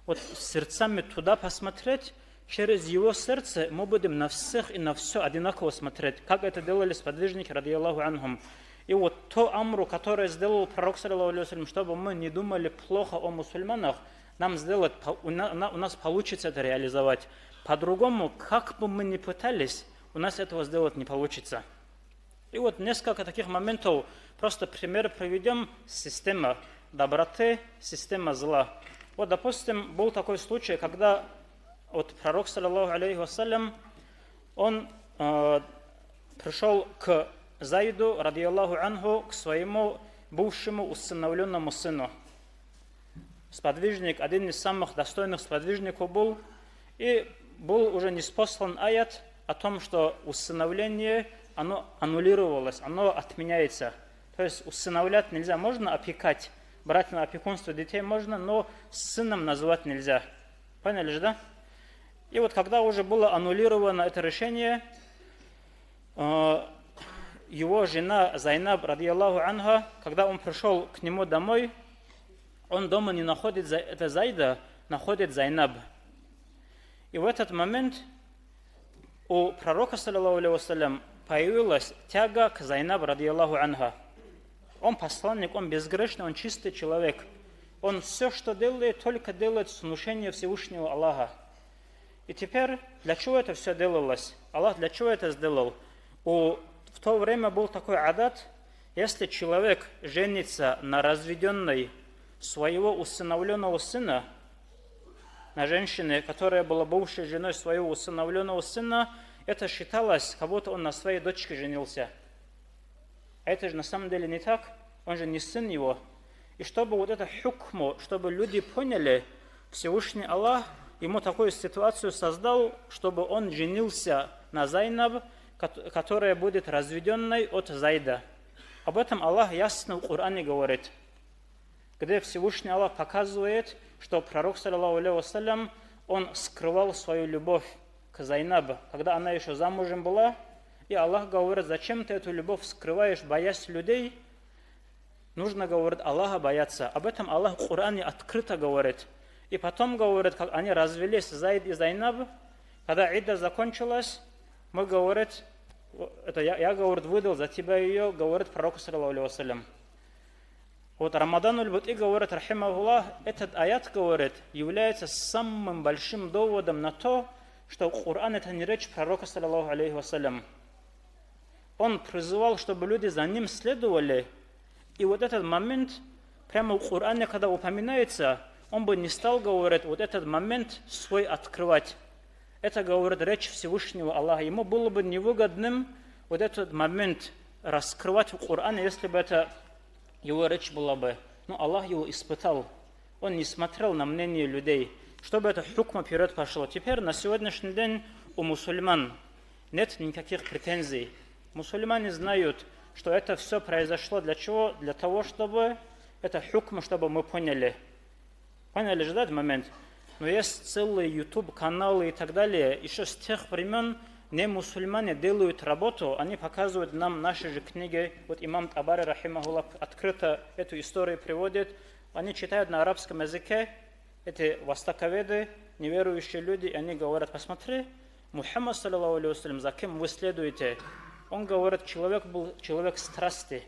вот сердцами туда посмотреть, через его сердце мы будем на всех и на все одинаково смотреть, как это делали сподвижники, радияллаху анхум. И вот то амру, которое сделал пророк, саллаллаху алейхи ва саллям, чтобы мы не думали плохо о мусульманах, нам сделать, по- у на- на- у нас получится это реализовать. По-другому, как бы мы ни пытались, у нас этого сделать не получится. И вот несколько таких моментов, просто пример приведем. Система доброты, система зла. Вот, допустим, был такой случай, когда вот пророк, саллаллаху алейхи ва саллям, он э, пришел к Зайду, радияллаху анху, к своему бывшему усыновленному сыну. Сподвижник, один из самых достойных сподвижников был, и был уже ниспослан аят о том, что усыновление, оно аннулировалось, оно отменяется. То есть усыновлять нельзя, можно опекать, брать на опекунство детей можно, но сыном называть нельзя. Поняли же, да? И вот когда уже было аннулировано это решение, э, его жена Зайнаб, радияллаху анха, когда он пришел к нему домой, он дома не находит За- это Зайда, находит Зайнаб. И в этот момент у пророка, саллаллаху алейхи ва саллям, появилась тяга к Зайнаб, радияллаху анха. Он посланник, он безгрешный, он чистый человек. Он все, что делает, только делает с внушения Всевышнего Аллаха. И теперь, для чего это все делалось? Аллах для чего это сделал? У, в то время был такой адат, если человек женится на разведенной своего усыновленного сына, на женщине, которая была бывшей женой своего усыновленного сына, Это считалось, как будто он на своей дочке женился. А это же на самом деле не так, он же не сын его. И чтобы вот это хукму, чтобы люди поняли, Всевышний Аллах ему такую ситуацию создал, чтобы он женился на Зайнаб, кот- которая будет разведенной от Зайда. Об этом Аллах ясно в Коране говорит, где Всевышний Аллах показывает, что пророк, саллаллаху алейхи вассалям, он скрывал свою любовь к Зайнаб, когда она еще замужем была, и Аллах говорит: «Зачем ты эту любовь скрываешь, боясь людей?» Нужно, говорит, Аллаха бояться. Об этом Аллах в Коране открыто говорит. И потом, говорит, как они развелись, Зайд и Зайнаб, когда идда закончилась, мы, говорит, это я, я, говорит, выдал за тебя ее, говорит пророку, саллаллаху алейхи вассалям. Вот Рамадан аль-Бути говорит, рахимахуллах, этот аят, говорит, является самым большим доводом на то, что Коран — это не речь пророка, саллаллаху алейхи вассалям. Он призывал, чтобы люди за ним следовали. И вот этот момент, прямо в Коране, когда упоминается, он бы не стал, говорит, вот этот момент свой открывать. Это, говорит, речь Всевышнего Аллаха. Ему было бы невыгодным вот этот момент раскрывать в Коране, если бы это его речь была бы. Но Аллах его испытал. Он не смотрел на мнение людей, чтобы это хукма вперед пошло. Теперь на сегодняшний день у мусульман нет никаких претензий. Мусульмане знают, что это все произошло для чего? Для того, чтобы это хукма, чтобы мы поняли. Поняли же, да, этот момент? Но есть целые YouTube каналы и так далее. Еще с тех времен не мусульмане делают работу, они показывают нам наши же книги. Вот имам Табари, рахимахуллах, открыто эту историю приводит. Они читают на арабском языке, эти востоковеды, неверующие люди, и они говорят: «Посмотри, Мухаммад, саллаллаху алейхи вассалям, за кем вы следуете?» Он говорит: «Человек был человек страсти».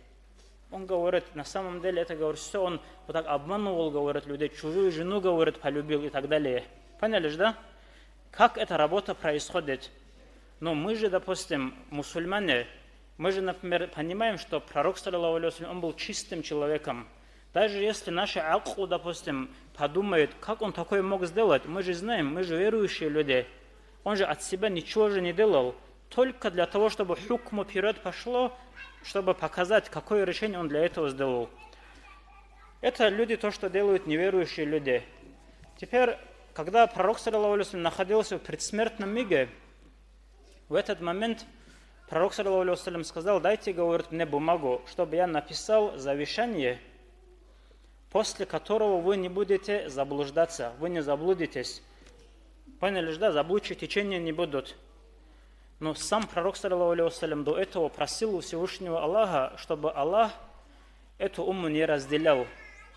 Он говорит, на самом деле это, говорит, все, он вот так обманывал, говорит, людей, чужую жену, говорит, полюбил и так далее. Поняли же, да? Как эта работа происходит? Но мы же, допустим, мусульмане, мы же, например, понимаем, что пророк, саллаллаху алейхи вассалям, он был чистым человеком. Даже если наша акъл, допустим, подумает, как он такое мог сделать, мы же знаем, мы же верующие люди. Он же от себя ничего же не делал. Только для того, чтобы хукму вперед пошло, чтобы показать, какое решение он для этого сделал. Это люди, то, что делают неверующие люди. Теперь, когда пророк, саллаллаху алейхи ва саллям, находился в предсмертном миге, в этот момент пророк, саллаллаху алейхи ва саллям, сказал: «Дайте, говорит, мне бумагу, чтобы я написал завещание, после которого вы не будете заблуждаться, вы не заблудитесь». Поняли же, да? Заблудшие течения не будут. Но сам пророк, саллаллаху алейхи ва саллям, до этого просил у Всевышнего Аллаха, чтобы Аллах эту умму не разделял,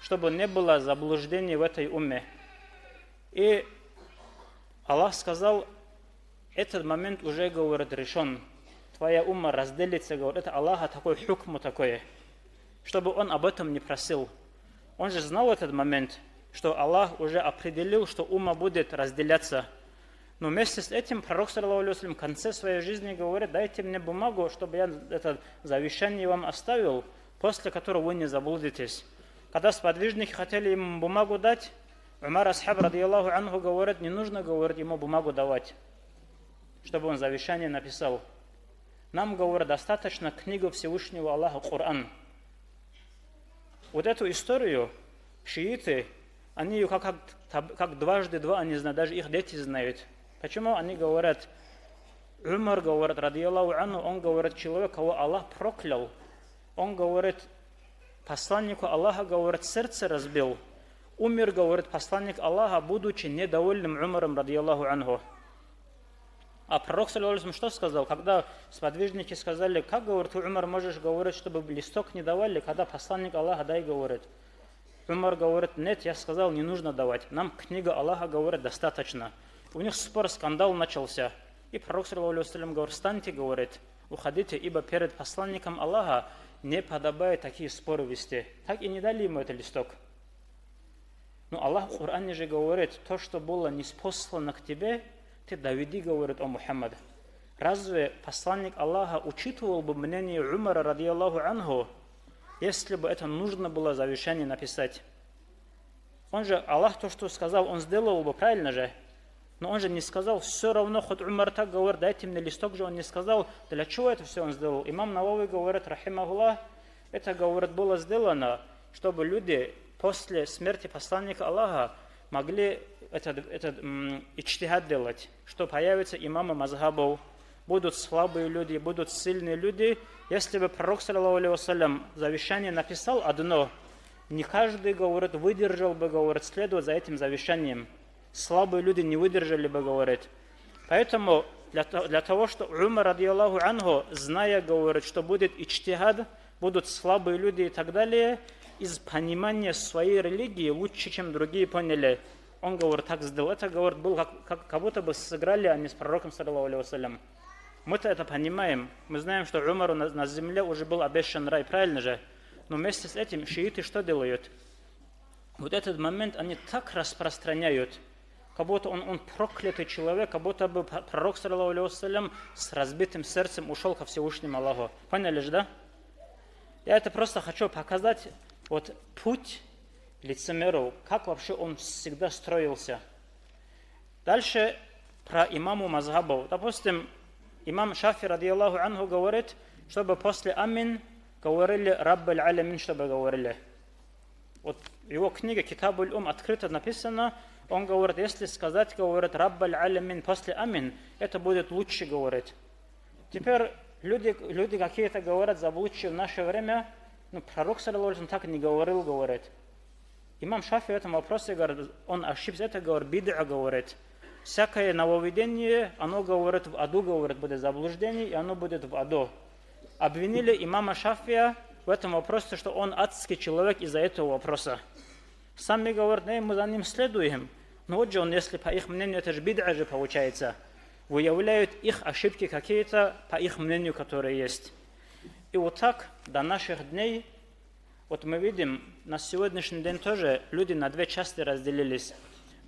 чтобы не было заблуждений в этой умме. И Аллах сказал: «Этот момент уже, говорит, решен. Твоя умма разделится, говорит, это Аллаха такой хукму такое, чтобы он об этом не просил». Он же знал этот момент, что Аллах уже определил, что умма будет разделяться. Но вместе с этим пророк, саллаллаху алейхи ва саллям, в конце своей жизни говорит: «Дайте мне бумагу, чтобы я это завещание вам оставил, после которого вы не заблудитесь». Когда сподвижники хотели ему бумагу дать, Умар асхаб, радияллаху анху, говорит: «Не нужно, говорит, ему бумагу давать, чтобы он завещание написал. Нам, говорит, достаточно книга Всевышнего Аллаха, Коран». Вот эту историю шииты, они ее как, как, как дважды два, они знают, даже их дети знают. Почему они говорят, Умар, говорит, радияллаху анху, он, говорит, человек, кого Аллах проклял. Он, говорит, посланнику Аллаха, говорит, сердце разбил. Умер, говорит, посланник Аллаха, будучи недовольным Умаром, радияллаху анху. А пророк, саллаллаху алейхи ва саллям, что сказал? Когда сподвижники сказали: «Как, говорит, ты, Умар, можешь говорить, чтобы листок не давали, когда посланник Аллаха дай говорит?» Умар говорит: «Нет, я сказал, не нужно давать. Нам книга Аллаха, говорит, достаточно». У них спор, скандал начался. И пророк, саллаллаху алейхи ва саллям, говорит: «Встаньте, говорит, уходите, ибо перед посланником Аллаха не подобает такие споры вести». Так и не дали ему этот листок. Но Аллах в Коране же говорит: «То, что было ниспослано к тебе, ты доведи, говорит, о Мухаммад». Разве посланник Аллаха учитывал бы мнение Умара, радияллаху анху, если бы это нужно было завещание написать? Он же, Аллах то, что сказал, он сделал бы, правильно же? Но он же не сказал, все равно, хоть Умар так говорит, дайте мне листок же, он не сказал, для чего это все он сделал. Имам Навави говорит, рахимахуллах, это, говорит, было сделано, чтобы люди после смерти посланника Аллаха могли этот, этот м, иджтихад делать, что появятся имамы мазхабов, будут слабые люди, будут сильные люди. Если бы пророк, саллаллаху алейхи вассалям, завещание написал одно, не каждый, говорит, выдержал бы, говорит, следовать за этим завещанием. Слабые люди не выдержали бы, говорит. Поэтому для, то- для того, что Умар, радияллаху анху, зная, говорит, что будет иджтихад, будут слабые люди и так далее, из понимания своей религии лучше, чем другие поняли. Он, говорит, так сделал. Это, говорит, был как, как, как будто бы сыграли они с пророком, саллаллаху алейхи вассалям. Мы-то это понимаем. Мы знаем, что Умару на, на земле уже был обещан рай, правильно же? Но вместе с этим шииты что делают? Вот этот момент они так распространяют, как будто он, он проклятый человек, как будто бы п- пророк, саллаллаху алейхи вассалям, с разбитым сердцем ушел ко Всевышнему Аллаху. Поняли же, да? Я это просто хочу показать, вот путь лицемеров, как вообще он всегда строился. Дальше про имаму мазхабов. Допустим, имам Шафи, радияллаху анху, говорит, чтобы после амин говорили «Раббаль алямин», чтобы говорили. Вот в его книге «Китабуль Ум» открыто написано, он говорит, если сказать, говорит, «Раббаль алямин» после амин, это будет лучше, говорит. Теперь люди, люди какие-то говорят, заблудшие в наше время, ну, пророк, саллаллаху алейхи ва саллям, так не говорил, говорит. Имам Шафи в этом вопросе говорит, он ошибся, это, говорит, бид'а, говорит. Всякое нововведение, оно, говорит, в аду, говорит, будет заблуждение, и оно будет в аду. Обвинили имама Шафия в этом вопросе, что он адский человек из-за этого вопроса. Сами говорят, не, мы за ним следуем. Но вот же он, если по их мнению, это же бид'а же получается. Выявляют их ошибки какие-то по их мнению, которые есть. И вот так до наших дней, вот мы видим, на сегодняшний день тоже люди на две части разделились.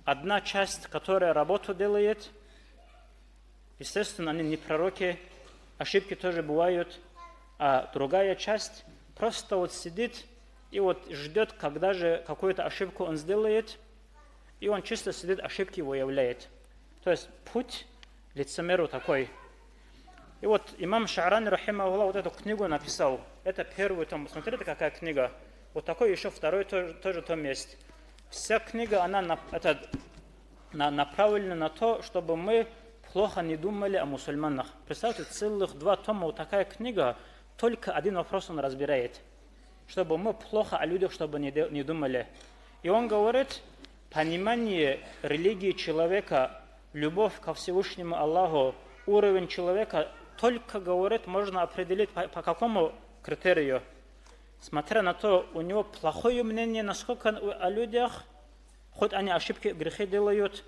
Одна часть, которая работу делает, естественно, они не пророки, ошибки тоже бывают, а другая часть просто вот сидит и вот ждет, когда же какую-то ошибку он сделает, и он чисто сидит, ошибки выявляет. То есть путь лицемеру такой. И вот имам Ша'рани, рахимахуллах, вот эту книгу написал. Это первый том. Смотрите, какая книга. Вот такой еще второй тоже, тоже том есть. Вся книга, она на, это, на, направлена на то, чтобы мы плохо не думали о мусульманах. Представьте, целых два тома, вот такая книга, только один вопрос он разбирает. Чтобы мы плохо о людях, чтобы не, де- не думали. И он говорит, понимание религии человека, любовь ко Всевышнему Аллаху, уровень человека только, говорит, можно определить по, по какому критерию? Смотря на то, у него плохое мнение насколько о людях, хоть они ошибки, грехи делают,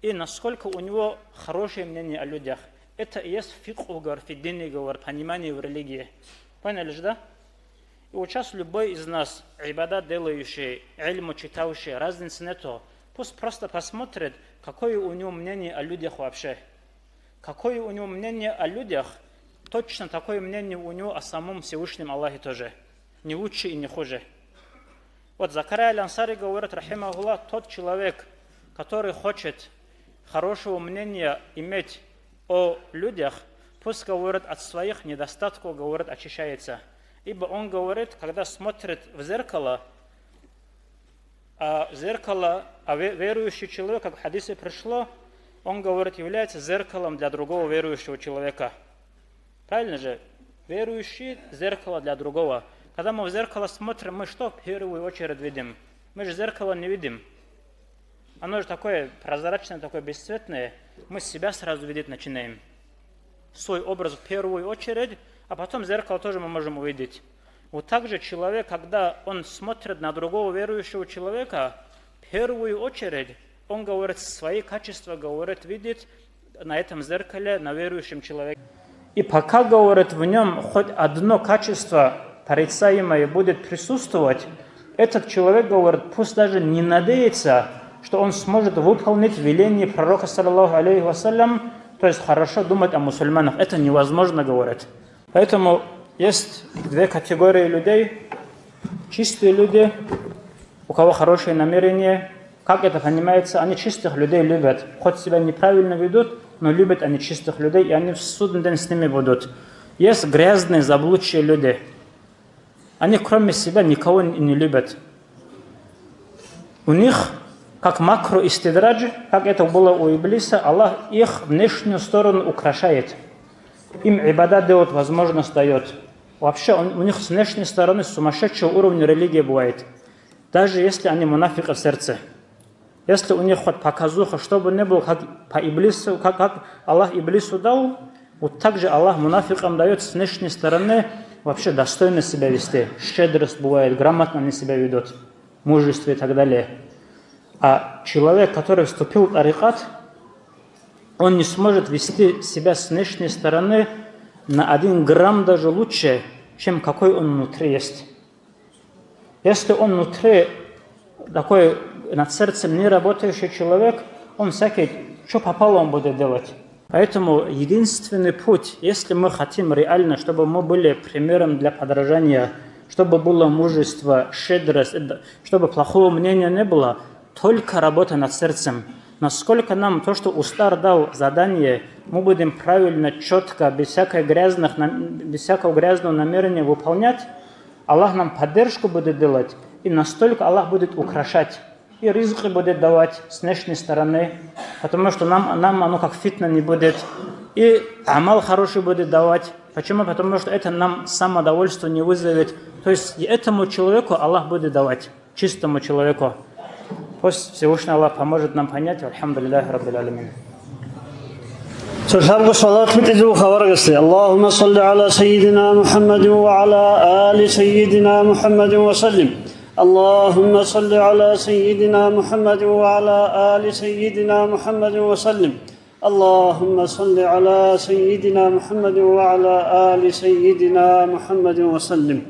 и насколько у него хорошее мнение о людях. Это и есть фикху, говорит, фиддини, говорит, понимание в религии. Поняли же, да? И вот сейчас любой из нас, ибадат делающий, ильму читающий, разницы нету. Пусть просто посмотрит, какое у него мнение о людях вообще. Какое у него мнение о людях, точно такое мнение у него о самом Всевышнем Аллахе тоже. Не лучше и не хуже. Вот Закария аль-Ансари говорит, рахимахуллах, тот человек, который хочет хорошего мнения иметь о людях, пусть, говорит, от своих недостатков, говорит, очищается. Ибо он говорит, когда смотрит в зеркало, а зеркало, а ве- верующий человек, как в хадисе пришло, он, говорит, является зеркалом для другого верующего человека. Правильно же? Верующий — зеркало для другого. Когда мы в зеркало смотрим, мы что в первую очередь видим? Мы же зеркало не видим. Оно же такое прозрачное, такое бесцветное. Мы себя сразу видеть начинаем. Свой образ в первую очередь, а потом зеркало тоже мы можем увидеть. Вот так же человек, когда он смотрит на другого верующего человека, в первую очередь он, говорит, свои качества, говорит, видит на этом зеркале, на верующем человеке. И пока, говорит, в нем хоть одно качество порицаемое будет присутствовать, этот человек, говорит, пусть даже не надеется, что он сможет выполнить веление пророка, саллаллаху алейхи вассалям, то есть хорошо думать о мусульманах. Это невозможно, говорит. Поэтому есть две категории людей. Чистые люди, у кого хорошее намерение, Как это понимается? Они чистых людей любят. Хоть себя неправильно ведут, но любят они чистых людей, и они в судный день с ними будут. Есть грязные, заблудшие люди. Они кроме себя никого не любят. У них, как макру истидрадж, как это было у Иблиса, Аллах их внешнюю сторону украшает. Им ибадат делать возможность дает. Вообще, он- у них с внешней стороны сумасшедшего уровня религия бывает. Даже если они мунафикы в сердце. Если у них хоть показуха, что бы ни было, как по Иблису, как, как Аллах Иблису дал, вот так же Аллах мунафикам дает с внешней стороны вообще достойно себя вести. Щедрость бывает, грамотно они себя ведут, мужество и так далее. А человек, который вступил в тарикат, он не сможет вести себя с внешней стороны на один грамм даже лучше, чем какой он внутри есть. Если он внутри такой над сердцем не работающий человек, он всякий, что попало, он будет делать. Поэтому единственный путь, если мы хотим реально, чтобы мы были примером для подражания, чтобы было мужество, щедрость, э, чтобы плохого мнения не было, только работа над сердцем. Насколько нам то, что устар дал задание, мы будем правильно, четко, без всякой грязных нам- без всякого грязного намерения выполнять, Аллах нам поддержку будет делать, и настолько Аллах будет украшать. И ризкы будет давать с внешней стороны, потому что нам, нам оно как фитна не будет. И амал хороший будет давать. Почему? Потому что это нам самодовольство не вызовет. То есть и этому человеку Аллах будет давать, чистому человеку. Пусть Всевышний Аллах поможет нам понять. Альхамдулиллахи Раббил Алямин. Сулъабго салат битӀизул хабаргасе. اللهم صل على سيدنا محمد وعلى آل سيدنا محمد وسلم. اللهم صل على سيدنا محمد وعلى آل سيدنا محمد وسلم. اللهم صل على سيدنا محمد وعلى آل سيدنا محمد وسلم.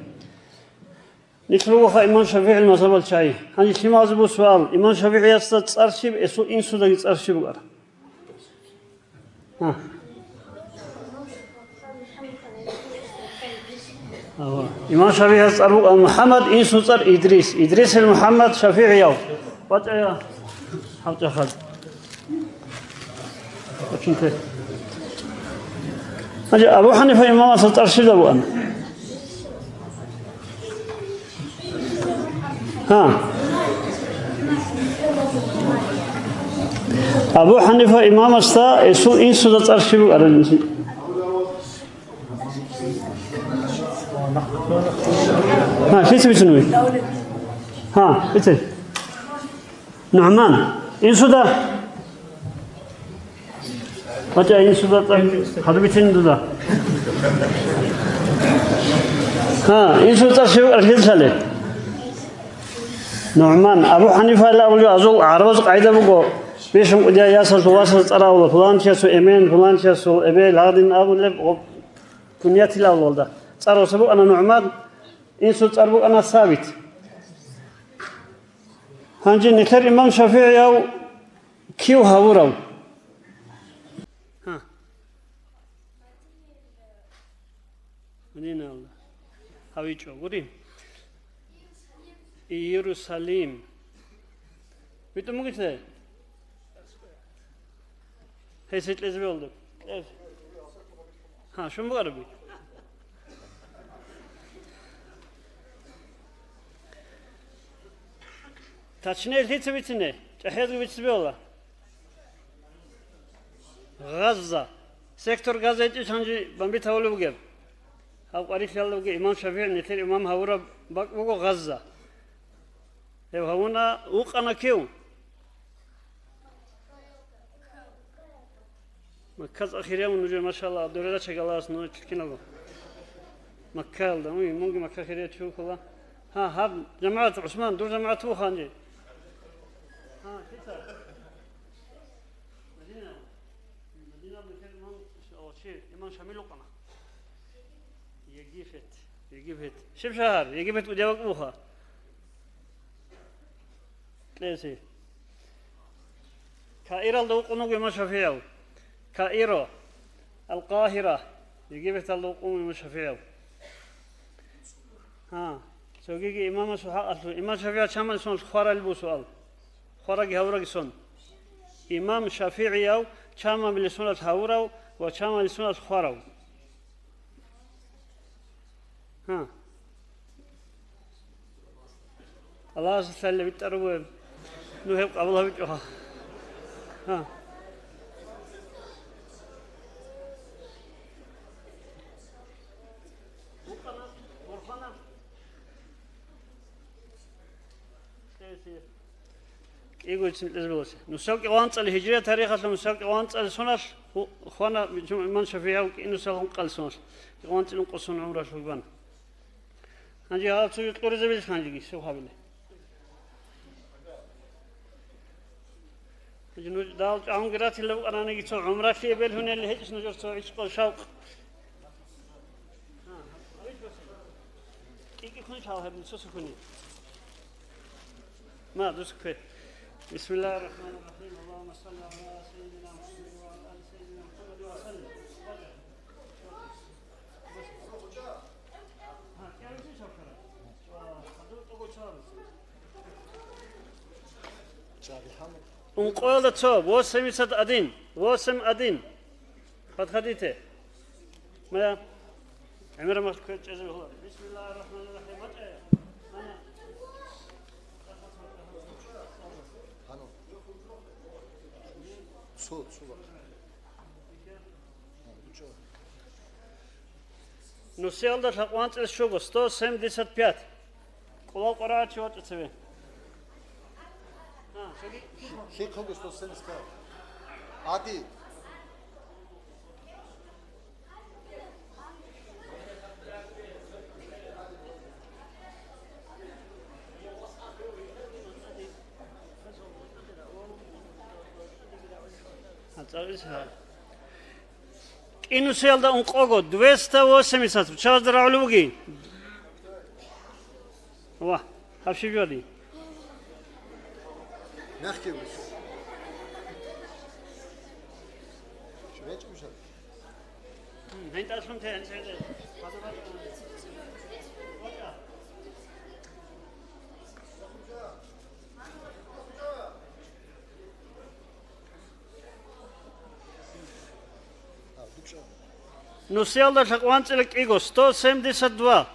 Нилъ ругоха имам ШафигӀил мазгьабал чагӀи. Гьанже лъималазул суал: имам ШафигӀиясда цӀар щиб, гьесул инсудаги цӀар щиб букӀараб? Гьа. Ава. Имам ШафигӀияс цӀар букӀана МухӀаммад, инсул цӀар Идрис. Идрисил МухӀаммад ШафигӀияв. ВачӀая. ХӀалчӀахъад. Вачунте. Гьанже Абу ХӀанифа имамасул цӀар щиб букӀана? Гьа. Абу ХӀанифа имамасда гьесул инсуда цӀар щиб букӀараб? Гьа, лъица бицунев? Гьа, лъица. НугӀман. Инсуда. ВачӀа, инсуда цӀар хадуб бицин дуда. Гьа, инсул цӀар щиб букӀараб лъилъали? НугӀман. Абу ХӀанифайилан абулев азул гӀарабаз къайда буго, бищун кӀудияв ясалъул васаз цӀар абула, пуланчиясул эмен, пуланчиясул эбел, гьадин абулеб, гъоб кунятил абулалда. ЦӀар гьесул букӀана НугӀман, инсул цӀар букӀана Сабит. Гьанже нилъер имам ШафигӀияв кив гьавурав? Гьа. Амин, Аллагь. ГьавичӀо, гури. Иерусалим. БитӀун бугелъе? Гьесие кьезе бегьулда. Кье. Гьа, щун букӀараби? Точнее лъица бицине? ЧӀахӀиязги бицине бегьула. Газза. Сектор Газза гьечӀищ гьанже бомбит гьавулеб бугеб? Гьаб къварилъиялда бугеб имам ШафигӀи, нилъер имам гьавураб бакӀ буго Газза. Гьев гьавуна, вукъана кив? Макказ ахирияв нужер, машалла, дорела чагалас нуж чилкиналго. Маккаялда, уй, мунги Макка хириячи вукула. Гьа, гьаб, жамагӀат, ГӀусман, дур жамагӀат вуха гьанже. Гьа, лъица? Мадина. Мадина бетер имам, о, чи, имам Шамил вукъана. Египет, Египет. Щиб шагьар? Египет кӀудияб бакӀ буха. Кьеси. Каиралда вукъун вуго имам ШафигӀияв. Каиро. Ал-Къагьира. Египеталда вукъун вуго имам ШафигӀияв. Гьа. Цогиги имамасул хӀакъалъулъ. Имам ШафигӀияв чамалъ сон хварал бусуал. Хвараги гьавураги сон. Имам ШафигӀияв чамабилеб соналъ гьавурав ва чамабилеб соналъ хварав. Гьа. Аллагьасда лъалеб битӀараб бугеб. Ну гьеб къабул гьабичӀо. Гьа. КӀиго иццин кьезе бегьула. Нусал кӀикъоялда анцӀила гьижрият тарихалъ, нусал кӀикъоялда анцӀила соналъ ху-, хвана имам ШафигӀияв кӀинусал ункъоялда соналъ, кӀикъоялда анцӀила ункъо сон гӀумралъув бан. Гьанже гьал цоги кьуризабилищ гьанжеги, щиб гьабилеб? Гьанже нуж дал чӀагӀунги ратила букӀананиги цо гӀумралъие белгьунел гьечӀищ нужер цо гӀишкъу шавкъ? КӀикӀи ккун лъала гьеб нусаса ккуни. Ма, дус ккве. بسم الله الرحمن الرحيم. اللهم صل على سيدنا محمد وعلى آل سيدنا محمد وسلم. Ункъоялда цо, восемьдесят один, восемь один. Подходите. Моя. ГӀемер махкур чӀезе бегьула. بسم الله الرحمن الرحيم. Гьанав. Цо, цо. Нусиялда лъабкъоялда анцӀила щуго, сто семьдесят пять. Къулал къварагӀат чи вачӀа цеве. Лъихъ буго сто семьдесят пять. Гьади. КӀинусиялда ункъого, двести восемьдесят, чагӀазда рагӀулев вугин. Ва, гьаб щиб жоди? Мягкий вугев. Гьин, тӀадлъун те, гьин, те, те. Нусиялда лъабкъоялда анцӀила кӀиго, сто семьдесят два.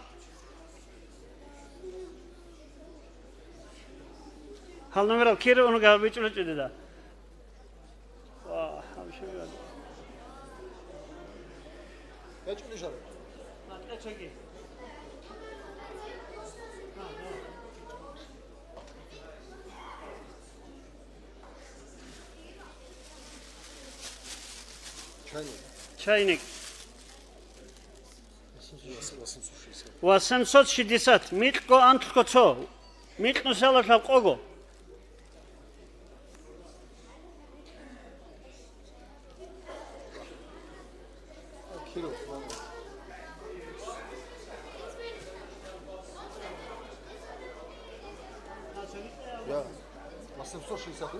Гьал номерал кире унга бичӀулечӀо дида. Ва, гьаб щиб жоди? ГьечӀо дишаро. Чайник. Чайник. Восемьсот шестьдесят. Микьго анлъго цо. Микь нусиялда лъабкъого. Я, восемьсот шестьдесят.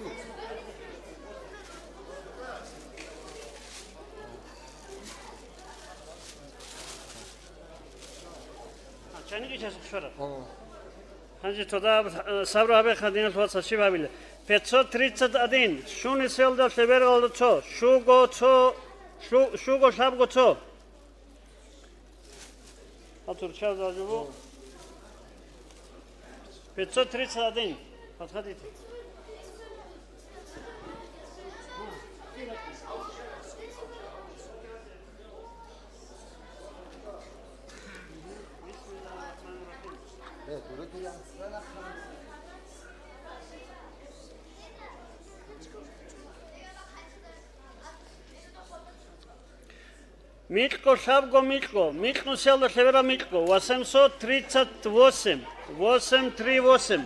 Чайник ичасухъ щвараб. Гьанже цода, э, сабру гьабе, хадиналъ вацал щиб гьабила. Пятьсот тридцать один, щунусиялда лъебералда цо, щуго цо, щу-, щуго лъабго цо. Гьатур чаз важубу. Пятьсот тридцать один. Подходите. Микьго лъабго микьго, микь нусиялда лъебераб микьго, восемьсот тридцать восемь, восемь три восемь.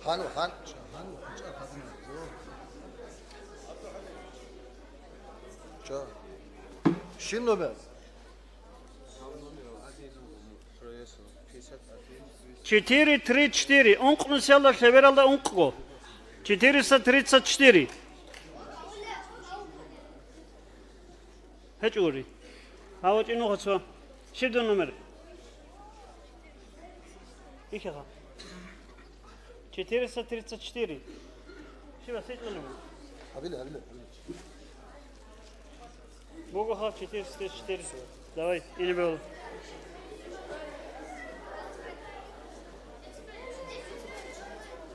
Гьанив, гьан-, гьанив, гьанчӀа хадуна. Ча. Щин номер? Четыре, три, четыре. Ункънусиялда лъебералда ункъго. Четыреста тридцать четыре. ГьечӀо гури. Гьав вачӀин вуго цо. Щиб дун номер? Икеха. Четыреста тридцать четыре. Щиб асичӀо номер? Гьабиле, гьабиле, гьабиле. Буго ха четыреста тридцать четыре. Давай, ине бегьула.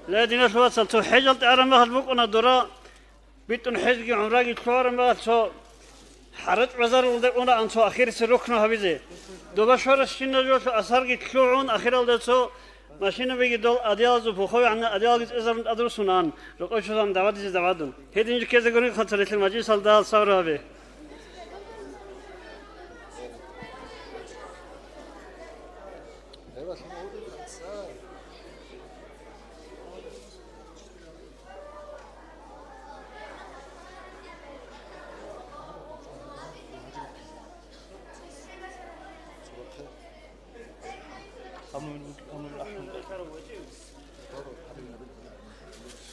Ле, диналъул вацал, цо хӀежалде араб мехалъ букӀуна дора. БитӀун хӀежги гӀумраги лъугьараб мехалъ цо хӀарач базаралде унаан цо ахирисеб рукну гьабизе. Доба щварасщинаб жоялъул асарги лъугӀун, ахиралда цо машинабиги дол адиялазул пухъовегӀанна адиялги цӀезарун тӀадруссунаан, рокъов чузан давадизе давадун. Гьедин жо ккезе гури хъацарилъил мажлисалда сабру гьабе.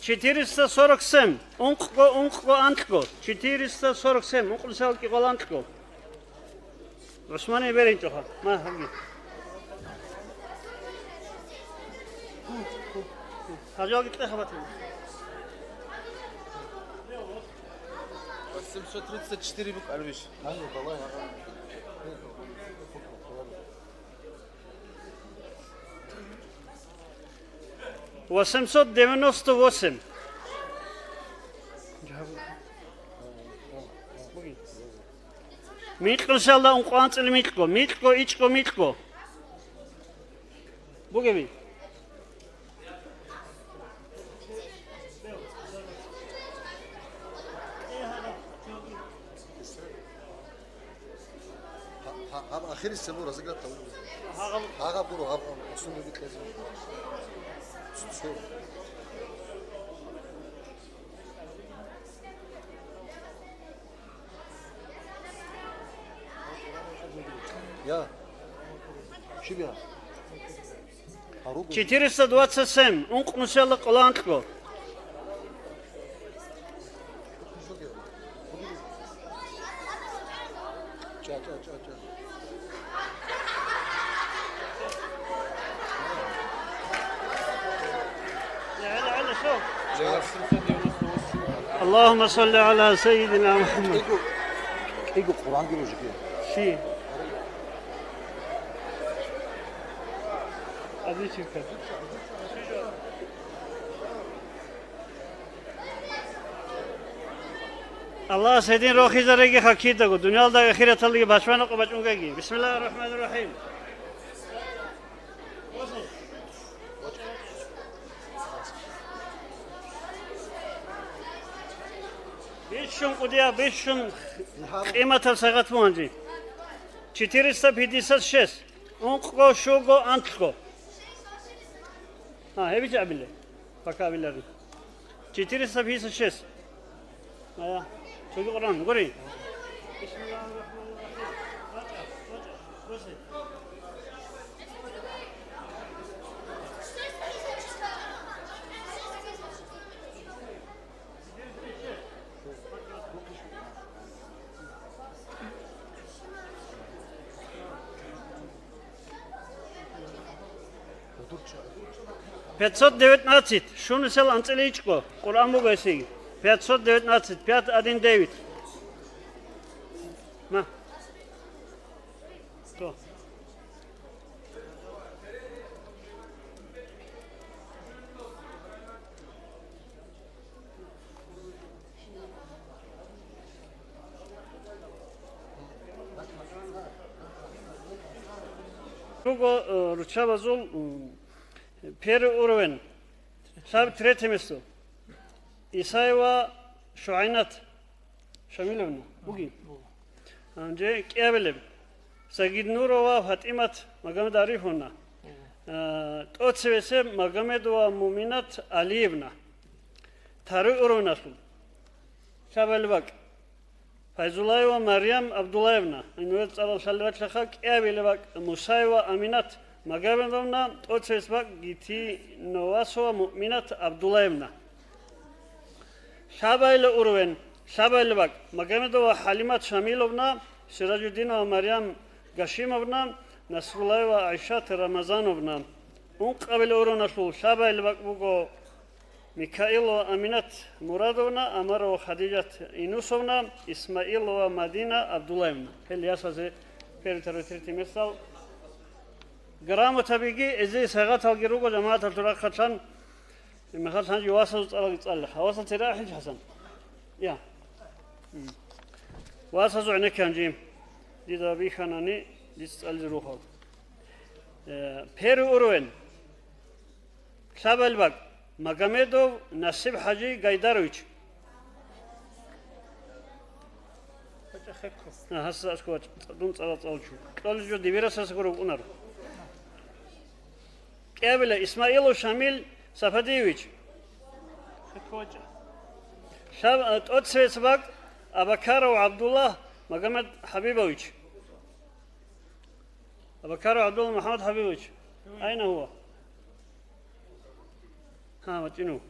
Четыреста сорок семь. Ункъго, ункъго, анкьго. Четыреста сорок семь. Ункънусиялда кӀикъоялда анкьго. ГӀусмание беринчӀоха. Ма, гьабги. Гьажалги кьеха батин. Восемьсот тридцать четыре букӀ арбиш. Восемьсот девяносто восемь. Микьнусиялда ункъо анцӀила микьго, микьго, ичӀго, микьго. Бугеби? Гьаб ахирисеб буго разыграть гьабулеб. Гьаб гуро, гьаб, гьаб, асул буги кьезе. Цо. Я. Щиб я? Четыреста двадцать семь, ункънусиялда кӀоло анкьго. اللهم صل على سيدنا محمد. Иго, иго Къуръан гиро жиги. Ши. Азичирка. Аллагьас гьедин рохизареги хакидаго, дуниялда ахираталдаги бачвана къо бачӀунгаги. Бисмиллагьир рахӀманир рахӀим. Бищун кӀудияб, бищун къиматаб сайгъат бугьанжи. Четыреста пятьдесят шесть. Ункъго, щуго, анкьго. Гьа, гьеб абиле. Пока абилари. Четыреста пятьдесят шесть. Ая, цоги Къуръан, гури. Пятьсот девятнадцать, щунусел анцӀила ичӀго, Къуръан буго гьесие. Пятьсот девятнадцать, пять один девять. На. Сто. Руго, э, руччабазул, м, первый уровень. Лъаб третье место. Исаева Шугьайнат Шамиловна, буги? Гьанже кӀиабилеб. Сагиднурова ФатӀимат Магомедарифовна. Э, тӀоцевесеб Магомедова Муминат Алиевна. Второй уровеналъул. Лъабали бакӀ. Файзулаева Марьям Абдуллаевна, гьанивер цӀарал лъалеб бакӀлъаха, кӀиабилеб бакӀ Мусаева Аминат Магомедовна, тӀоцебесеб бакӀ Гитиновасова Муъминат Абдуллаевна. Лъабайилла уровень, лъабайилла бакӀ: Магомедова ХӀалимат Шамиловна, Сиражуддинова Марьям Гашимовна, Насруллаева ГӀайшат Рамазановна. Ункъабилла уровеналъул лъабайилла бакӀ буго Микаилова Аминат Мурадовна, Амарова Хадижат Инусовна, Исмаилова Мадина Абдуллаевна. Гьел ясазе первый, второй, третий местал. Грамотабиги, эзие сагъаталги руго жамагӀаталъул рахъалъан, гьебмехалъ гьанже васазул цӀаралги цӀалила. Гьавасал цере ахӀинчи, ХӀасан. Я. М. Васазул гӀенекке гьанже. Дида бихьанани, дица цӀализе рухъал. Э, первый уровень. Лъабал бакӀ: Магомедов Насиб-хӀажи Гайдарович. А, гьасда аскӀов вач, дун цӀалал цӀалулев чи. Кьолел жо дибирасаса гуро вукӀунаро. КӀиабила: Исмаилов Шамил Сападиевич. Лъаб-, а, тӀоцебесеб бакӀ: Абакаров ГӀабдулла МагомедхӀабибович. Абакаров ГӀабдулла МухӀаммадхӀабибович. Айна гьува? Гьа, вачӀинав.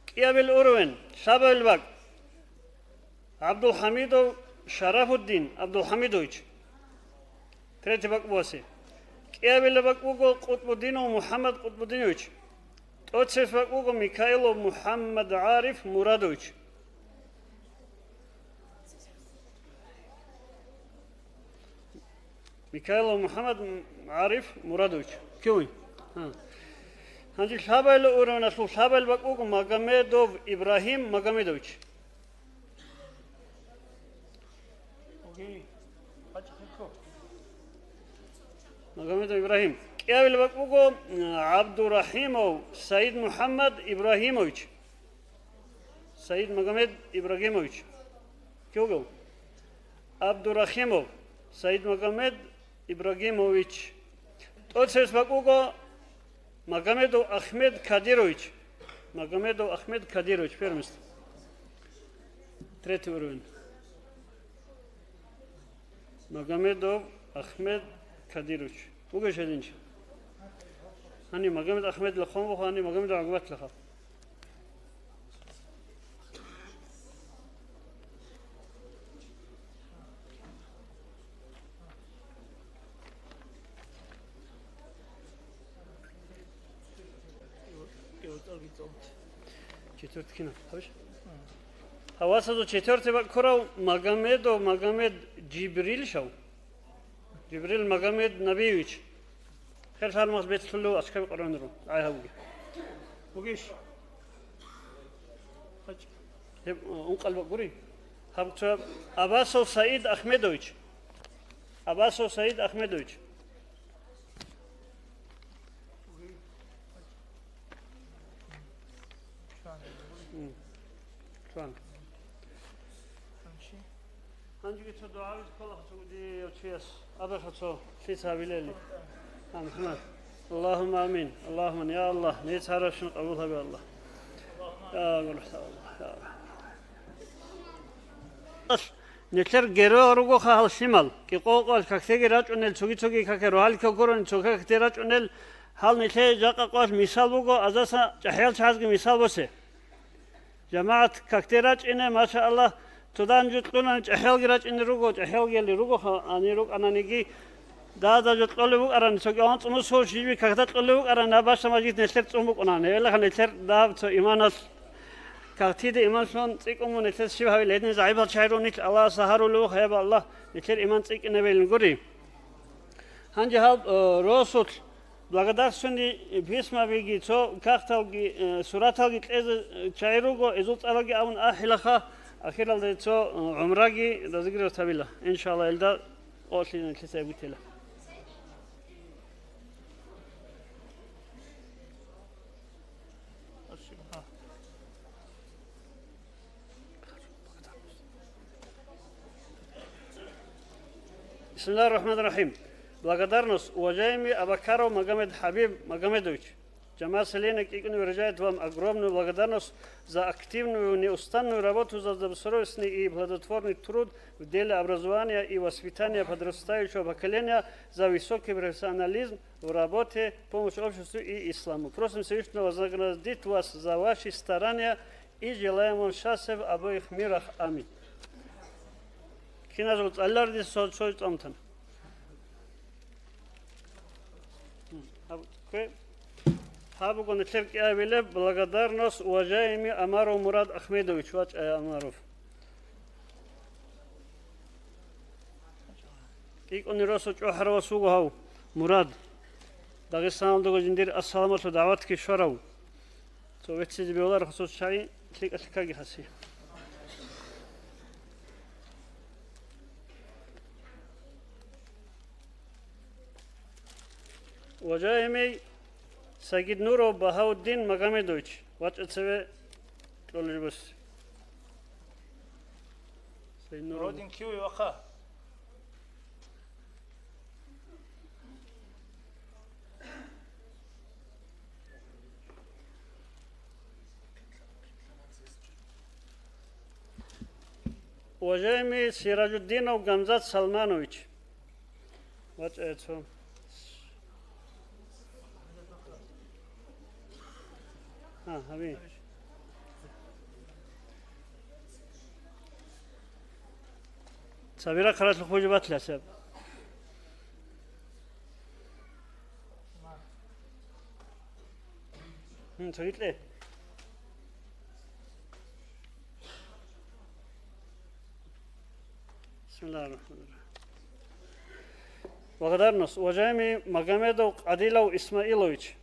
КӀиабил уровень, лъабабил бакӀ: ГӀабдулхӀамидов Шарафуддин ГӀабдулхӀамидович. Третий бакӀ буго гьасе. КӀиабила бакӀ буго Къутбуддинов МухӀаммад Къутбуддинович. ТӀоцебесеб бакӀ буго Микаилов МухӀаммад ГӀариф Мурадович. Микаилов МухӀаммад ГӀариф Мурадович. Кивин? Гьа. Гьанже лъабабила уровеналъул лъабабил бакӀ буго Магомедов Ибрагьим Магомедович. Магомедов Ибрагьим. КӀиабила бакӀ буго, м, ГӀабдурахӀимов Саид МухӀаммад Ибрагьимович. Саид Магомед Ибрагьимович. Кив вугев? ГӀабдурахимов Саид Магомед Ибрагьимович. ТӀоцебесеб бакӀ буго Магомедов Ахмед Кадирович. Магомедов Ахмед Кадирович, первое место. Третий уровень. Магомедов Ахмед Кадирович. Вугев гьединчи? Гьанив Магомед Ахмедилан хъван буго, гьанив Магомедов ГӀакъубатилан хъван. Четвёртый кинаб, гьабищ? Гьавасазул четвёртый бакӀ ккурав Магомедов Магомед Жибрилищав? Жибрил Магомед Набиевич. Хер лъалмас бецлъулев аскаби къоргьанро. Ай гьабуге. Бугищ? Гьеб, э, ункъал бакӀ гури? Гьаб цо Абасов Саид Ахмедович. Абасов Саид Ахмедович. М. Чван. Гьанжеги цо дугӀа виз кколаха цо кӀудияв чияс. Абеха цо лъица гьабилели. А, МухӀаммад. Аллагьумма амин. Аллагьумма амин. Я Аллагь, ниж гьарабщин къабул гьабе, Аллагь. Я Аллагь, я Аллагь. Нилъер геройал ругоха гьал лъимал, кӀикъоялъ какдеги рачӀунел, цоги-цоги какде рогьалил ккурун, цо какде рачӀунел, гьал нилъее жакъа къоялъ мисал буго, азарса чӀахӀиял чагӀазги мисал босе. ЖамагӀат какде рачӀине, машааллагь, цо дагьаб жо кьунани чӀахӀиялги рачӀине руго, чӀахӀиялги ругоха, гьанир рукӀананиги, дагьаб жо кьолеб букӀарани, цо кӀалгӀан цӀумусул щиб какда кьолеб букӀарани, гьаб бащдаб мажгит нилъер цӀун букӀунаан. Гьебелаха нилъер дагьаб цо иманалъ, какдида иман лъун цӀикӀкӀун мун нилъер щиб гьавил гьедин загӀипал чагӀи рун нилъ Аллагьасда гьарулев, гьеб Аллагь нилъер иман цӀикӀкӀинабилин гури. Гьанже гьаб, э, росулъ благодарственный письмабиги, цо кагъталги, э, сураталги кьезе, э, чагӀи руго, эзул цӀаралги абун ахӀилаха, ахиралда цо, э, гӀумраги разыгрывать гьабила. Иншалла, гьелда къолъи нилъеца гьабитила. Бисмиллагьир рахӀманир рахӀим. Благодарность, уважаемый Абакаров Магомед Хабиб Магомедович. Жамаат Селения КӀикӀуни выражает вам огромную благодарность за активную, неустанную работу за добросовестный и плодотворный труд в деле образования и воспитания подрастающего поколения, за высокий профессионализм в работе, помощь обществу и исламу. Просим Всевышнего вознаградить вас за ваши старания и желаем вам счастья в обоих мирах. Амин. Киназул цӀаллар дис цо-, цо-, цӀамтан. Гьаб-, кве-, гьаб буго нилъер кӀиабилеб благодарность, уважаемый Амаров Мурад Ахмедович, вачӀая Амаров. КӀикӀуни росу чӀухӀарав вас вуго гьав, Мурад. Дагъистаналдаго жиндир ассаламалъул дагӀватги щварав. Цо веццизе бегьуларо хасус чагӀи лъикӀа-лъикӀаги хаси. Уважаемый Сагиднуров Багьауддин Магомедович, вачӀа цеве кьолеб бугес. Сагиднуров. Родин киве ваха. Уважаемый Сиражуддинов Гамзат Салманович, вачӀа цо. А, гьаби. Цабира хъаралъухъ бугеб батила саб. Гьин, цогитлъе. Бисмиллагьир рахӀманир рахӀим. Благодарность, уважаемый Магомедов Кадилов Исмаилович.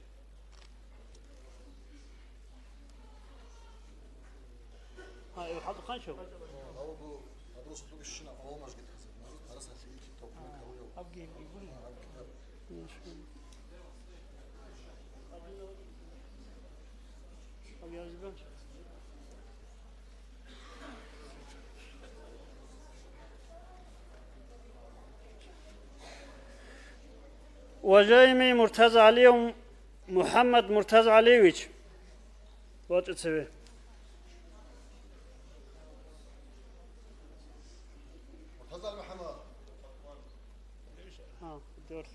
Уважаемый Муртаза Алиев, Мухаммад Муртаза Алиевич, вачӀа цеве. А, дёр.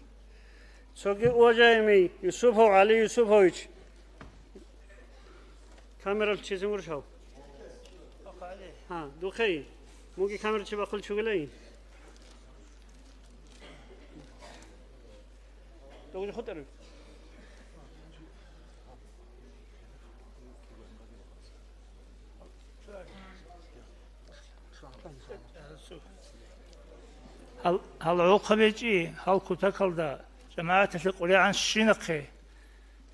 Цоги уважаемый Юсупов Али Юсупович. Камерал чизин гуршав? А, духей. Муги камера чи бахъул чугилей. Догуж хутӀару. Гьал, гьал гӀолохъаб гьечӀи, гьал кутакалда, жамагӀаталъе къваригӀан щинахъе,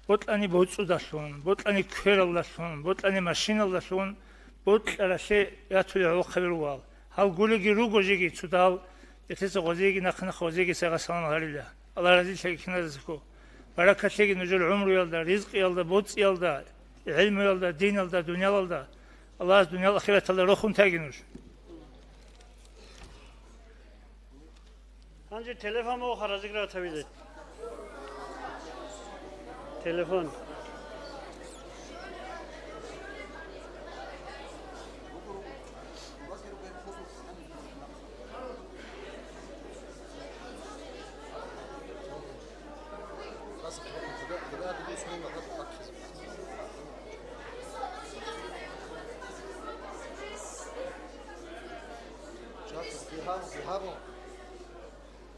бокьани боцӀудалъун, бокьани квералдалъун, бокьани машиналдалъун, бокьаралъе ятулел гӀолохъаби ругал. Гьал гулеги руго жеги цодал, гьелъица гъозиеги нахъ-нахъ гъозиеги сайгъа салам гьарила. Аллагь разилъаги киназасухъо. Баракат лъеги нужер гӀумруялда, ризкъиялда, боцӀиялда, гӀелмуялда, диналда, дуниялалда. Аллагьас дуниял ахираталда рохун тайги нуж. Гьанже телефон буго разыгрывать гьабизе. Телефон.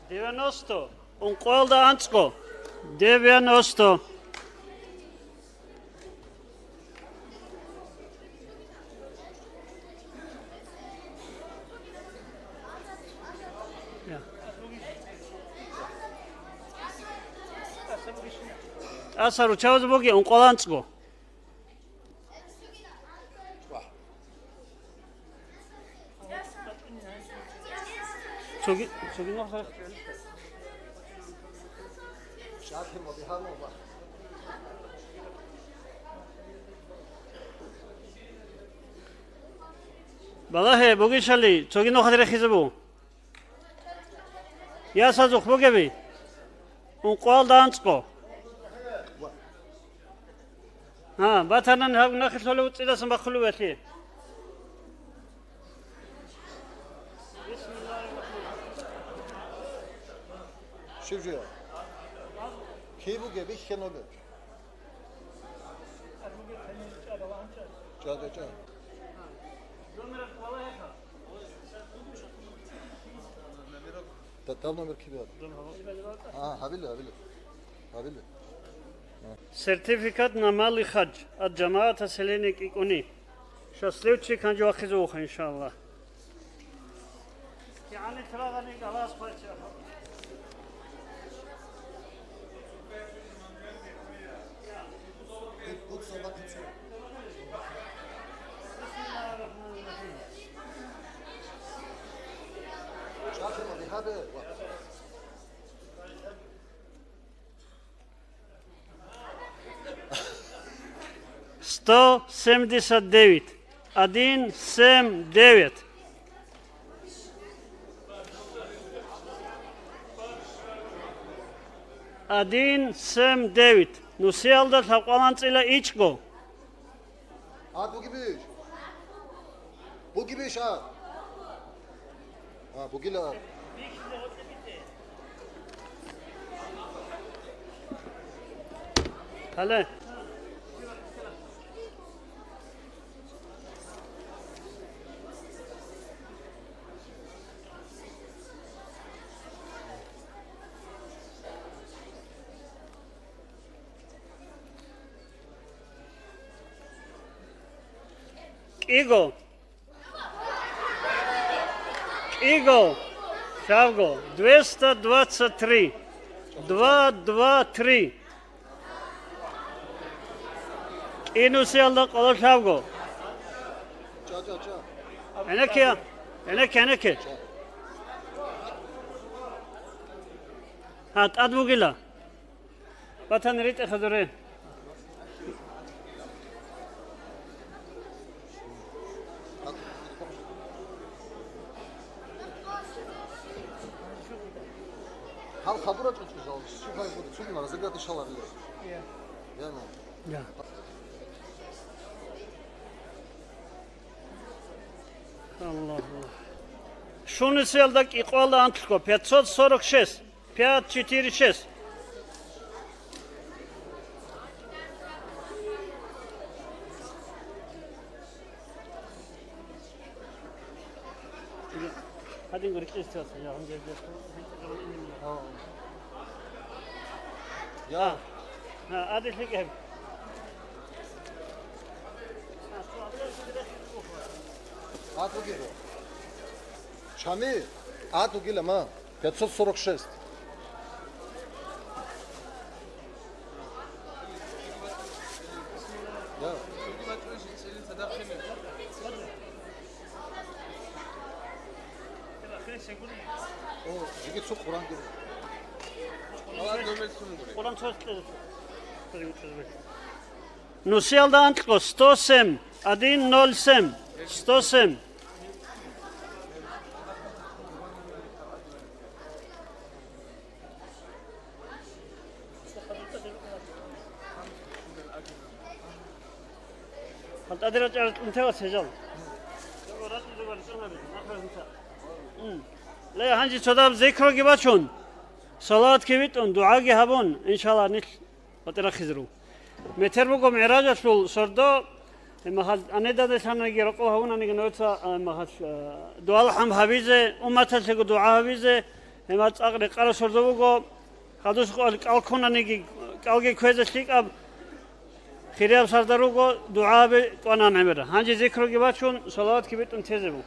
Девяносто. Ункъоялда анцӀго. Девяносто. ТӀаса руччабазул бугеб ункъоялда анцӀго. Цоги-, цоги нухалъ. Балагье, бугищали, цоги нухалъ рехизе буго. Ясазухъ бугеби? Ункъоялда анцӀго. Гьа, батанани гьаб нахъе лъолев уцӀцӀидасан бахъулев валъи. Щиб жо? Киб бугеб, бихье номер. Ча, ча, ча. Та-, тав номер кибе? А, гьабиле, гьабиле. Гьабиле. Сертификат на малый хадж от жамаата селения КӀикӀуни. Щастлив чи канчӀ вахъизе вуха, иншалла. Сто семьдесят девять. Один семь девять. Один семь девять. Нусиялда лъабкъвалан цӀила ичӀго. А, бугебищ? Бугебищ, а? А, бугила, а? Гьале. КӀиго. КӀиго. Лъабго. Двести двадцать три. Два два три. КӀинусиялда къоло лъабго. ГӀенекке, гӀенекке, гӀенекке. Гьа, тӀад бугила. Батани ритӀе хадуре. Гьал хадура чӀучӀужал, щиб гьай гури, цугуна разыграть шалариле. Я. Я, ну. Я. Аллагь, Аллагь. Щунусиялда кӀикъоялда анлъго, пятьсот сорок шесть, пять четыре шесть. Гьадин гури кьес тела, я, гьанже. Я. А, а, адилъи кӀеб. Атугиро. Чами? Атугила ма. Пятьсот сорок шесть. Да. О, жеги цо Къуран гури. Къуран цо кьезе. Нусиялда анкьго сто семь, один ноль семь, сто семь. ГьантӀаде рачӀарал унтевас гьежал. М. Ле, гьанже цодаб зикруги бачун, салаватги витӀун, дугӀаги гьабун, иншалла, нилъ батӀи рахъизе руго. Метер буго МигӀражалъул сордо, гьеб мехалъ анедадалъанаги рокъов гьавунаниги нужеца, а, гьеб мехалъ, а, дуал хӀам гьабизе, умматалъего дугӀа гьабизе, гьеб мехалъ цӀакъ рекъараб сордо буго, хадус къвал кӀал ккунаниги, кӀалги кквезе лъикӀаб, хирияб сардар руго, дугӀа гьаби кӀванан гӀемер. Гьанже зикруги бачун, салаватги битӀун тезе буго.